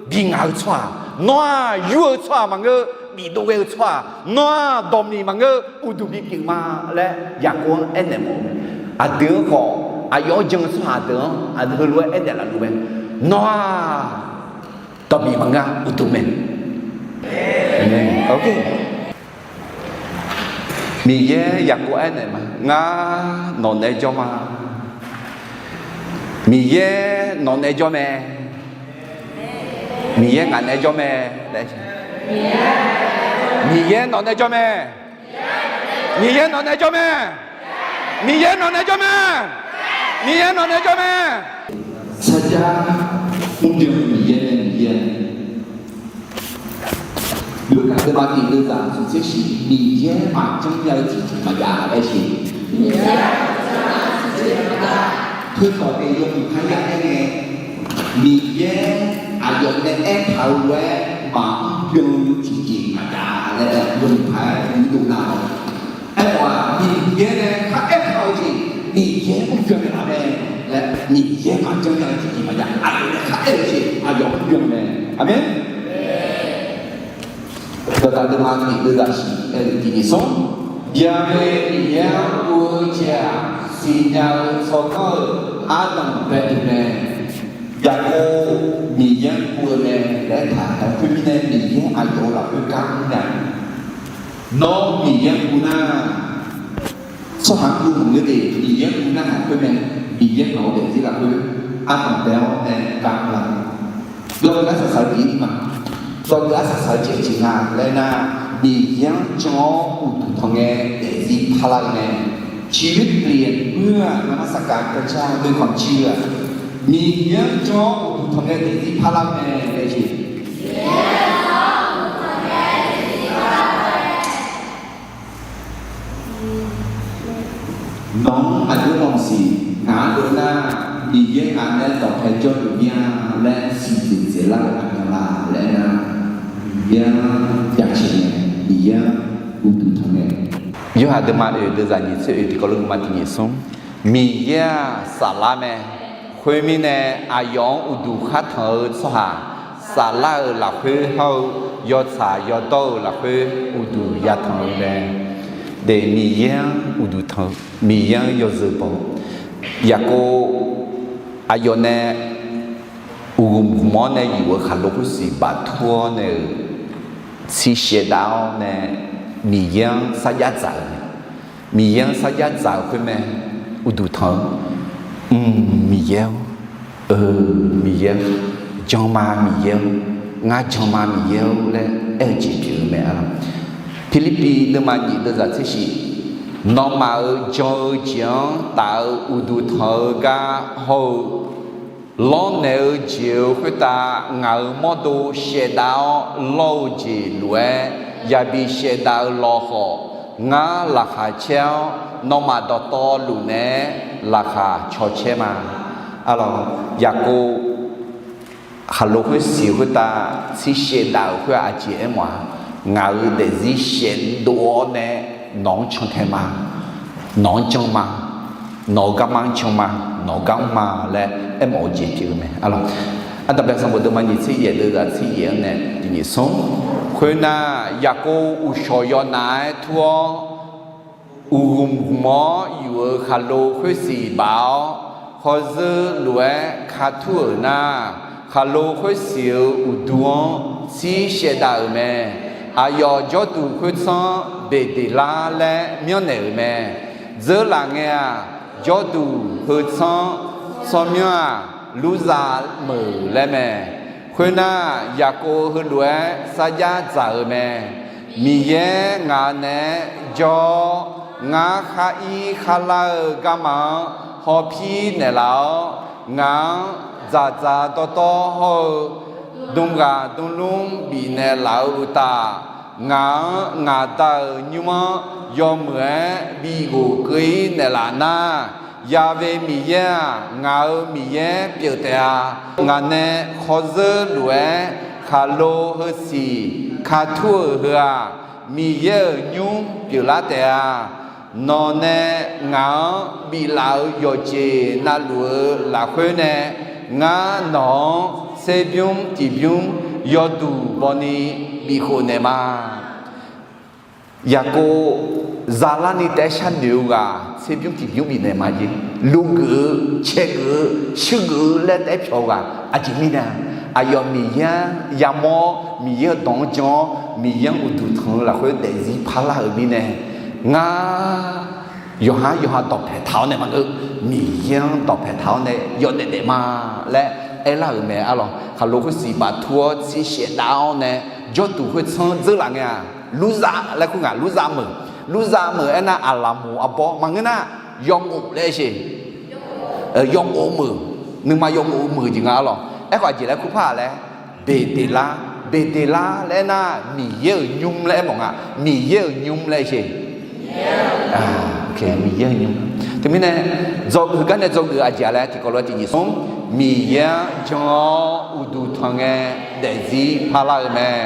bi ngaq-eu tsawrhaq. Nawr-aq yur-eu tsawrhaq maqngeur, bidov ghae-eu tsawrhaq. Nawr-aq dawqmiq maqngeur, uqduq bipyeuf ma laer Yaqkov-anr aernaeq mawf-eu mae. Aqdui-anr khawf, aqyawf-anr jan-eu tsawrhaq deuq-anr aqdui heulof-aer aernaeq laf luf mae. Nawr-aq dawqmiq maqngeur, uqduq mae. Miqyaer Yaqkov aernaeq ma, ngar nawq naeq-aer jawr ma. Miqyaer nawq naeq-aer jawr mae. Miqyaer ngaq naeq-aer jawr mae. Miqyaer nawq naeq-aer jawr mae. Miqyaer nawq naeq-aer jawr mae. Miqyaer nawq naeq-aer jawr mae. Miqyaer nawq naeq-aer jawr mae. Sarjax mrbyan Miqyaer nae Miqyaer. Yawkaq deuvma tiq deuvzaq smq tser shiq, Miqyaer maqjanr nya-eu tiqjeq maqjav laer siq. Teukhawf nae yawmuiq parya aer ngae, Miqyaer aqyawf nae aertaq-eu lof-aer maqmr byan-eu tiqjeq maqjav laer yawmuiq paq-aer dovnav-awq. Aerkhawf-aq, Miqyaer nae kharaer taq-eu jeq, Miqyaer mr byan naeqlaf mae laer, Miqyaer maqjan nya-eu tiqjeq maqjav, aqyawf nae kharaer-eu jeq aqyawf mr byan mae. Aqmeq. Dawqdaq deuvma nyiq deuvzaq shif aer-eu tiqjeq smr, Yaqkov Miqyaer-anr guv-eu jeq-aq, siqnya-eu tsawrganr-euq ardanq bae-euq mae. Yaqkov Miqyaer-anr guv-eu mae laer aertaq-euq khoermirnae, Miqyaer aqyawf-euq lafkhoer gar mr nya. Nawr Miqyaer-anr guv nar, tsawrhaq-anr guv maqngeur de, Miqyaer-anr guv narhaq khoer mae. Miqyaer nawq-eu daefzir lafkhoer ardanq bae-awr nae gar mr-a. Yawqgar saqsaq-eu jeq-ir ma. Yawqgar saqsaq-eu jeq-ir jeq nga laer nar, Miqyaer-anr jan-awr uqduq tanq ngae daefzir parlar-eu mae. ชีวิตเปลี่ยน เมื่อ นมัสการพระเจ้าด้วยความเชื่อ Miqyaer-anr jan-awr uqduq tanq ngae daefzir parlar-eu mae laer jeq. Nawq-anr aqjox lanq siq, ngaq-anr dov nar, Miqyaer ngaq nae dawqpae jawrluf mir-a laer siqdzeq dzaeqlar-eu aqmyanlaf laer aernar, Miqyaer-anr jaceuq nae, Miqyaer-anr uqduq tanq nae. Yorhaq deuvma oeq deuvzaq nyiq tser oeq tiqkawv lof deuvma tiq nyiq smr, Miqyaer-aq saflar mae. Khoermirnae, aqyawf-anr uqduq khar tanq-eu tsawrhaq saflar-euq lafkhoer hawr-eu, yawtsaq yawdawr-euq lafkhoer uqduq yatanq-eu mae. De, Miqyaer-anr uqduq tanq-eu, Miqyaer-anr yawzeu baw. Yaqkov aqyawf nae uqghmq gmq-awr nae yuf-eu khaqlo khoersiq baftur-awr nae-euq, tsir shaevdav-awr nae Miqyaer-anr sarjax dzaq-euq mae. Miqyaer-anr sarjax dzaq-euq khoer mae. Uqduq tanq-eu, Mq, Miqyaer-or, eu, Miqyaer-or, jan ma Miqyaer-or, ngar jan ma Miqyaer-or laer aer-eu jeq pyeuf-eu mae. Pirlirpiv deuvma nyiq deuvzaq tser shif, nawmaf-euq jan-eu jeq-anr taf-eu uqduq tanq-eu gar hawr-eu, lawrnaeq-eu jeq-euq khoertav ngaq-euq mawrdo shaevdav-awr lawr-eu jeq lof-aer yabi shaevdav-eu lawkhawf, ngar laqkhaq caer-awr nawmaf dawqtawvluf naeq-aer laqkhaq caw caer ma. Arlawq, Yaqkov khaqlo khoersiq khoertav tsir shaevdav-euq khoer-aq aqjeq aermawf-a, ngaq-euq daefzir shaevdov-awr nae nawq-anr cantae ma, nawq-anr jan ma, nawq-euq garma-anr jan ma, nawq-euq gar mr ma laer aermawf-eu jeq pyeuf-eu mae. Arlawq, Aqda bae sanqbof deuvma nyiq tser yaef deuvzaq tser yaef-anr nae tiq nyiq smr, khoernar, Yaqkov uqshawq yawnaf-aer tur-awr, uqghmq gmq-awr yuf-eu khaqlo khoersiq baf-awr, khawrzeur lof-aer ka tur-euq nar, khaqlo khoersiq-euq uqdu-anr tsir shaevdav-euq mae. Aqyawf jawrduq khoertsanr-anr Beqdeqlar laer myanrnaeq-euq mae. Dzeurlaf ngae-aq, jawrduq heu tsanr-anr tsawrmyanr-aq, Lurzav meuq laer mae. Khoernar, Yaqkov heulof-aer sarjax dzaq-euq mae. Miqyaer ngaq naeq-aer jawr-awr, ngar khar ir khar lar-eu garma-anr hawpir naeqlaf-awr, ngaq-anr dzaqdzaq dawrdawr hawr-eu dmghaq dmlmr bifnaeq laf-eu uqtaf, ngaq-anr ngaq Da-euq nymr-anr yawmuiq-aer bighof keuv-ir naeqlaf nar, Yaqve Miqyaer-aq, ngaq-euq Miqyaer pyeuf taef-a. Ngaq nae khawrzeur lof-aer khaqlo heusiq ka tur-euq heu-aq, Miqyaer-euq nymr pyeuflar taef-a. Nawq nae ngaq-anr biflaf-euq yawqjeq navluf-eu lafkhoer nae, ngar nawq-anr tserbymr tiqbymr yawduq bawni bifkhof naeq ma. Yaqkov zalarni taef-aer sharnoeq-eu ghaq tserbymr tiqbymr bifnaeq ma jeq. Luvgeuf-eu, caegeuf-eu, shuirgeuf-eu laer taef-aer pyawq-eu ghaq aqjeq mirnae-a. Aqyawf Miqyaer-anr yamawr-awr, Miqyaer-euq dawq-anr jan-awr, Miqyaer-anr uqduq tanq-eu lafkhoer daefzir parlar-euq mirnae, ngar yawqha yawqha dawqpae taq-awr nae maqngeur, Miqyaer-anr dawqpae taq-awr nae yawdaef daef ma laer aerlar-euq mae. Arlawq, khaqlo khoersiq baftur-awr tsir shaevdav-awr nae, jawrduq khoertsanr dzeurlaf ngae-aq, Lurzav laer kur ngaq, Lurzav meuq. Lurzav meuq aernar, aqlaqmoq arbawr maqngeur nar, yawmof laer sheq. Yawmof meuq, nuima yawmof-eu meuq jeq nga. Arlawq, aerkhawf aqjeq laer kur par-aq laer, Beqdeqlar, Beqdeqlar laer aernar, Miqyaer-euq nymr laer aermawf nga. Miqyaer-euq nymr laer sheq. Miqyaer-euq nymr. Teumirnae, dzawgeuf gar nae dzawgeuf aqjeq-a laer tiqkawv lof-aer tiqnyiq smr, Miqyaer-anr jan-awr uqduq tanq ngae daefzir parlar-eu mae.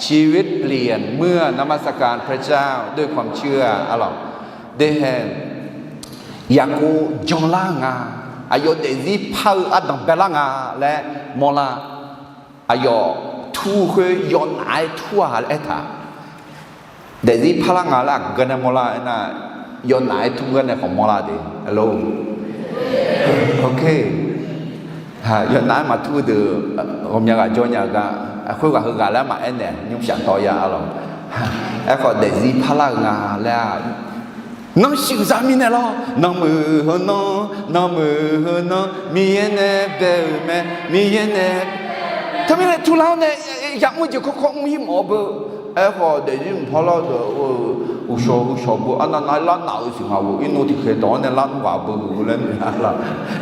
ชีวิตเปลี่ยนเมื่อนมัสการพระเจ้าด้วยความเชื่อ arlawq. Dehae, Yaqkov janlar nga, aqyawf daefzir par-eu ardanq baelar nga laer mawrlar. Aqyawf tur khoer yawnaf-aer tur-a laer aertaq. Daefzir parlar nga laer aqgeu gar nae mawrlar aernar, yawnaf-aer tur gar nae khawf mawrlar de. Alo, ok. Yawnaf-aer maqtur deuq ghawqmya ghaq jawr nya-eu gar, khoerghaq heughaq laer maqaer naeq nymr shaf tawv ya arlawq. Aerkhawf daefzir parlar-eu nga laer-aq, nanrshuif za mirnae lawr, nanmuiq heu nanr, nanmuiq heu nanr, Miqyaer nae bae-euq mae, Miqyaer nae. Teumirnae turlar-awr nae yamr-eu jeq kawrkawr mr-ir mawf-awr beu. Aerkhawf daefzir mqpar lar deuq-eu uqshawq uqshawq beu arnav nav lar naf-eu siq ngaq-or, irnov tiqkhaeq dawq-anr nae lar nmr ghaq beu-eu laer noeq-a lawq.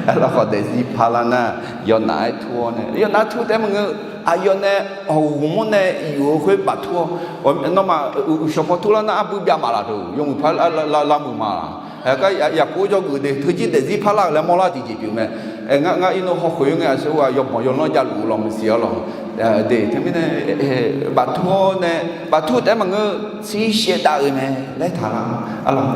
Aerkhawf daefzir parlar nar, yawnaf-aer tur-awr nae, yawnaf-aer tur taef-aer maqngeur. Aqyawf nae awq ghawqmawr nae yuf-eu khoer baftur-awr, nawmaf uqshawq paw turlar nar arbui byav maf laf deuq yawmuiq par lar muiq ma laq. Aergar Yaqkov jawrgeuf de, teujir daefzir parlar-euq laer mawrlar tiqjeq pyeuf mae. Ngar, ngar irnov hawkhoeq-ir ngae aqsur ghaq yawbanq yawlanr javluf-eu lawq maqsiq arlawq. De teumirnae, baftur-awr nae, baftur taef-aer maqngeur, tsir shaevdav-eu mae laer taqlar arlawq.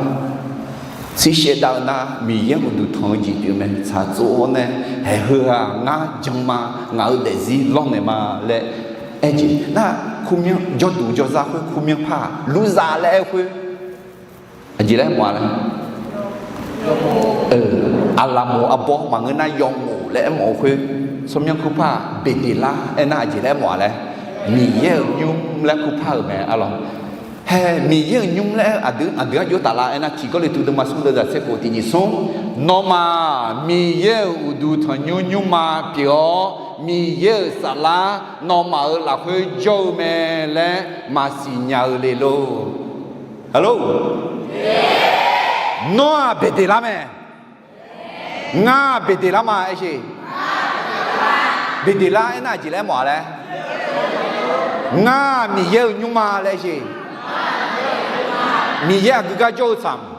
Tsir shaevdav-eu nar Miqyaer-anr uqduq tanq-eu jeq pyeuf mae. Tsaqtsov-awr nae, haeq heu-aq ngar jan ma, ngaq-euq daefzir lawrnaeq ma laer aer jeq nar, khoermyanr jawrduq jawrzar khoer khoermyanr par-aq, lurza laer aer-eu khoer aqjeq laer mawf-a laer, aqlaqmoq arbawr maqngeur nar yawmof laer aermawf-eu khoer, tsawrmyanr kurpar-aq Beqdeqlar aernar aqjeq laer mawf-a laer, Miqyaer-euq nymr laer kurpar-euq mae arlawq. Hae, Miqyaer-euq nymr laer aer-eu aqdui, aqdui-anr jov taflar aernar, Tiq Gawrliqtu deuvma smr deuvzaq tser khof tiq nyiq smr, nawmaf Miqyaer-euq uqduq tanqnymr nymrma pyeuf-awr, Miqyaer-euq saflar nawmaf-euq lafkhoer jawr-eu mae laer maqsiq nya-eu le lor. Alo, nawr-aq Beqdeqlar mae. Ngar Beqdeqlar ma aer sheq. Beqdeqlar aernar aqjeq laer mawf-a laer, ngar Miqyaer-euq nymr ma laer aer sheq. Miqyaer aqgeu gar jawr-eu tsaq-eu,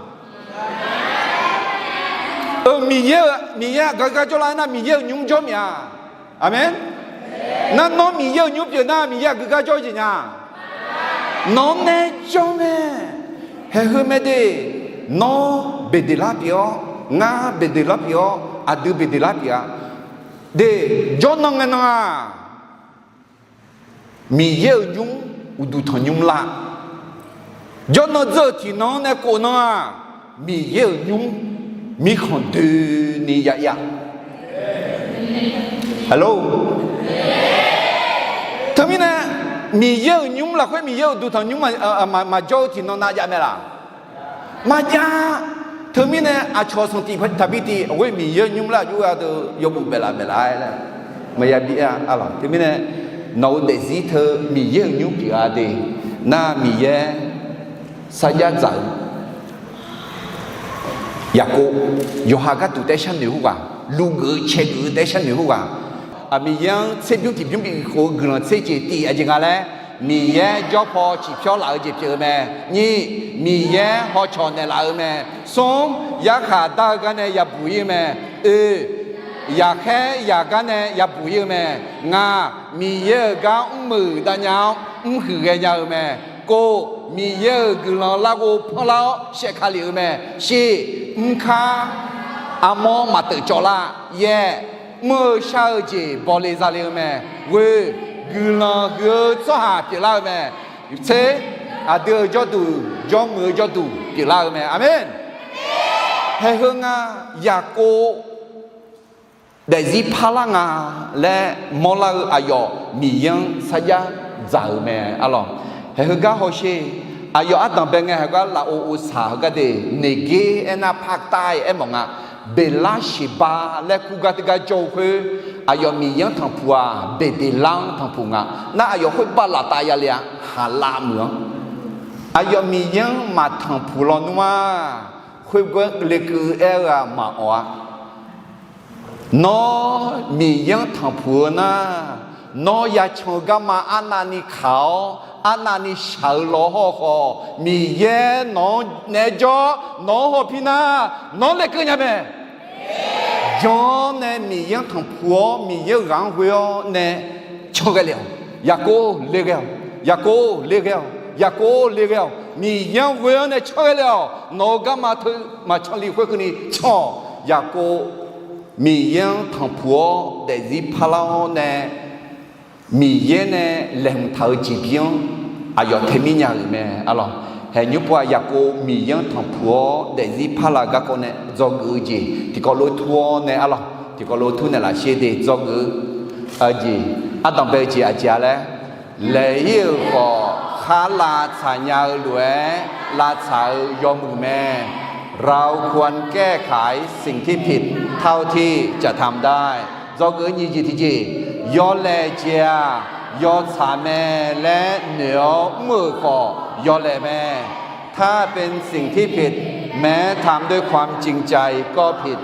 Miqyaer-euq, Miqyaer aqgeu gar jawrlar aernar Miqyaer-euq nymr jawr mya. Aqmeq. Nar nawr Miqyaer-euq nymr pyeuf nar Miqyaer aqgeu gar jawr-eu jeq nya. Nawq-anr nae jawr mae. Haeq heu mae de. Nawr Beqdeqlar pyeuf-awr, ngar Beqdeqlar pyeuf-awr, aqdui Beqdeqlar pyeuf-a. De, jawrnan ngae nan-aq, Miqyaer-euq nymr uqduq tanqnymr lar. Jawrnan dzeur-euq tiqnan-anr nae khof nan-aq, Miqyaer-euq nymr mirkhanq doeni ya ya. Alo. Teumirnae, Miqyaer-euq nymr lafkhoer Miqyaer uqduq tanqnymr maqjawr-eu tiqnan nav jav mae laq? Maqjav. Teumirnae aqcawq sanqtiq taqbi tiq ghoer Miqyaer-euq nymr laer aqjox-a deuq yawbuf baeflaf baeflaf-aer laer maqya bi-a arlawq. Teumirnae nawq-euq daefzir teu Miqyaer-euq nymr pyeuf-a de. Nar Miqyaer sarjax dzaq-eu Yaqkov, yawqha gharduq taef-aer sharnoeq khoerghaq, luvgeuf-eu caegeuf-eu taef-aer sharnoeq khoerghaq, Miqyaer-anr tserbymr tiqbymr bif khof-eu guiqlanq tser jeq tiq aqjeq nga laer, Miqyaer jawr paw ciqpyawr laf-eu jeq pyeuf-eu mae. Nyir, Miqyaer hawcawq naeqlaf-eu mae. Smr, yarkhaq dar-eu gar nae yabuq ir-eu mae. Oe, yaqkhaer yaqgar nae yabuq ir-eu mae. Ngaq, Miqyaer-euq gar mr-euq dav nya-awr mrhuiq ghaenya-eu mae. Kov, Miqyaer-euq guiqlanq larghov panlar-awr shaevka lef-eu mae. Shir, mrkar armawr maqteuf cawv lar. Yaer, mr-eu shar-eu jeq bawle zale-eu mae. Ghoe, guiqlanq huiq-eu tsawrhaq pyeuflar-eu mae. Tser, aqdui-euq jawrduq, jawrmuiq-eu jawrduq pyeuflar-eu mae. Aqmeq. Haeq heu nga, Yaqkov daefzir parlar nga laer mawrlar-eu aqyawf Miqyaer-anr sarjax dzaq-euq mae arlawq. Haeq heugar hawsher, aqyawf ardanq bae ngae heugar lafov ov saq heugar de, Neqger aernar Paqtav aermawf nga. Beqlar Sheqba laer kur gar teugar jawr-eu khoer, aqyawf Miqyaer-anr tanqpuq-aq, Beqdeqlar-anr tanqpuq nga. Nar aqyawf khoerbav laftav yale-a, Haqlav meuq-anr. Aqyawf Miqyaer-anr maqtanqpuq lawnmr-aq, khoergar lekeuv aer-eu-aq maqawq-a. Nawr Miqyaer-anr tanqpuq-eu nar, nawr yacan-eu garma arnavni kaq-awr arnavni shaq-eu law hawr-eu khawf, Miqyaer nawq-anr naeq-aer jawr, nawq-anr hawpir nar, nawq-anr lekeuv nya mae. jan-awr nae Miqyaer-anr tanqpuq-awr, Miqyaer-euq ghaq-anr ghoe-awr nae can ghae le-awq. Yaqkov le ghae-awq. Yaqkov le ghae-awq. Yaqkov le ghae-awq. Miqyaer-anr ghoe-awr nae can ghae le-awq. Nawq-euq garma teu maqcan li khoerkeuvni can-awq. Yaqkov Miqyaer-anr tanqpuq-awr daefzir parlar-awr nae, Miqyaer nae laeqhmq taq-eu jeqbir-anr aqyawf tae mir nya-euq mae. Arlawq, haeqnymr pov-aq, Yaqkov Miqyaer-anr tanqpuq-awr daefzir parlar-eu garkawv nae dzawgeuf-eu jeq tiqkawv lof tur-awr nae, arlawq, tiqkawv lof tur naeqlaf sher de. Dzawgeuf-eu jeq, ardanq bae-eu jeq aqjeq-a laer, laeq-ir-euq khawf khar lavtsaq nya-eu lof-aer lavtsaq-eu yawmuiq mae. เราควรแก้ไขสิ่งที่ผิดเท่าที่จะทำได้ Dzawgeuf-eu nyiq jeq tiqjeq, yawlaeq jeq-aq yawtsaq mae laer noeq-awr mr-euq khawf yawlaeq mae. ถ้าเป็นสิ่งที่ผิด แม้ทำด้วยความจริงใจก็ผิด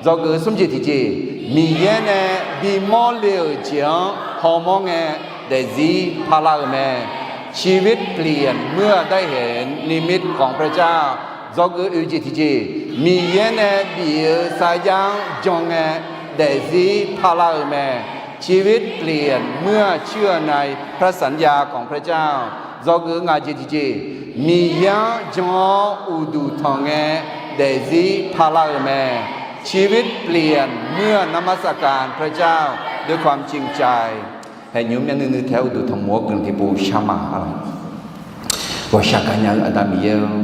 Dzawgeuf-eu smr jeq tiqjeq, Miqyaer nae bimawr le-euq jeq-anr hawmawr ngae daefzir parlar-euq mae. ชีวิตเปลี่ยนเมื่อได้เห็นนิมิตของพระเจ้า Dzawgeuf oeq jeq tiqjeq, Miqyaer nae bif-eu sarjax-anr jan ngae daefzir parlar-euq mae. ชีวิตเปลี่ยนเมื่อเชื่อในพระสัญญาของพระเจ้า Dzawgeuf ngaq jeq tiqjeq, Miqyaer-anr jan-awr uqduq tanq ngae daefzir parlar-euq mae. ชีวิตเปลี่ยนเมื่อนมัสการพระเจ้าด้วยความจริงใจ Haeqnymr myavnuiv nuiv taef-aer uqduq tanqmof-awr guiqlanq tiqpov shar ma. Ghawqshaq gaqnya-eu Aqda Miqyaer-or,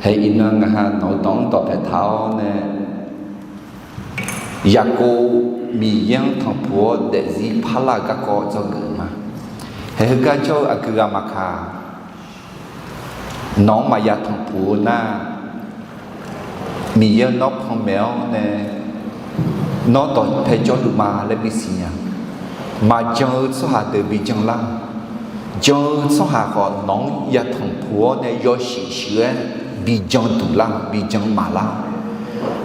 haeq iqnan ngaq ha nawq-eu dawq-anr dawqpae taq-awr nae, Yaqkov Miqyaer-anr tanqpuq-awr daefzir parlar-eu garkawv dzawgeuf ma. Haeq heugar jawr-eu aqgeu ghaq maqkaq, nawq-anr maqya tanqpuq-eu nar, Miqyaer nawr panmaeq-awr nae, nawr dawqpae jawrluf ma laer bisiq nya. Maqjan-eu tsawrhaq deuq bi jan lar. Jan-eu tsawrhaq khawf nawq-anr ya tanqpuq-awr nae yawshuif shuif-aer bi jan duq lar, bi jan maqlar.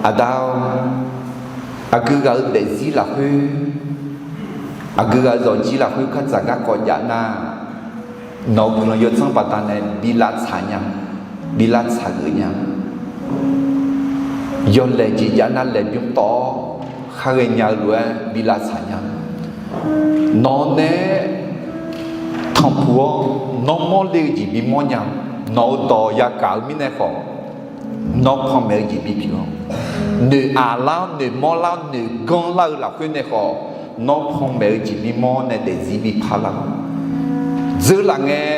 Aqda-or, aqgeu ghaq-eu daefzir lafkhoer, aqgeu ghaq-eu zawqjir lafkhoer khardzaq garkawv jav nar, nawq-eu guiqlanq yawdzanr baqdanae bi lavtsaq nya, bi lavtsaq geuf nya. Yawlaeq jeq jav nar laeqbymr tawv-awr khar ghaenya-eu lof-aer bi lavtsaq nya. Nawq nae tanqpuq-awr nawr mawrle-eu jeq bimawr nya. Nawq-eu dawq yagaq-eu mirnae khawf, nawr panmaeq-eu jeq bipyeuf-awr, noeq aqlar-awr noeq mawrlar-awr noeq ganrlar-eu lafkhoer nae khawf, nawr panmaeq-eu jeq bimawr nae daefzir bi parlar-awr, dzeurlaf ngae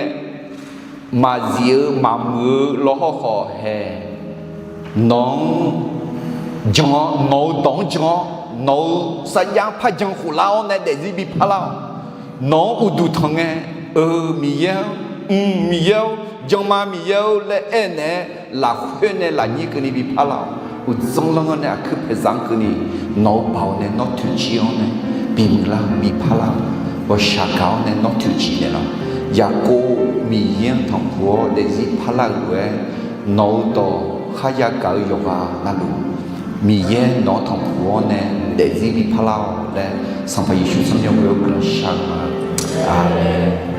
maqzif-eu maqmuiq-eu lawhawr khawf haeq, nawq-anr jan-awr nawq-eu dawq-anr jan-awr nawq-eu sarjax-anr par jan khof lar-awr nae daefzir bi parlar-awq. Nawq-anr uqduq tanq ngae, eu Miqyaer-anr, mq Miqyaer-or, jan ma Miqyaer-or laer aernaeq-aer lafkhoer nae lafnyir keuvni bi parlar-awq. Uqdzan lanr-anr nae aqkuir paeqzaq-anr keuvni nawq-eu baoq nae nawr toeqciv-anr nae bimuiq lar-eu bi parlar-awq. Ghawqshaq gaq-awr nae nawr toeqciv naeqlaf. Yaqkov Miqyaer-anr tanqpuq-awr daefzir parlar-eu lof-aer, nawq-eu dawq kharya gaq-eu yawqghaq navluf, Miqyaer nawq-anr tanqpuq-awr nae daefzir bi parlar-awq laer, Sanqpaq Yeqsur tsawrmyanr ghoe-awr guiqlanq shar-eu ma. Aqmeq.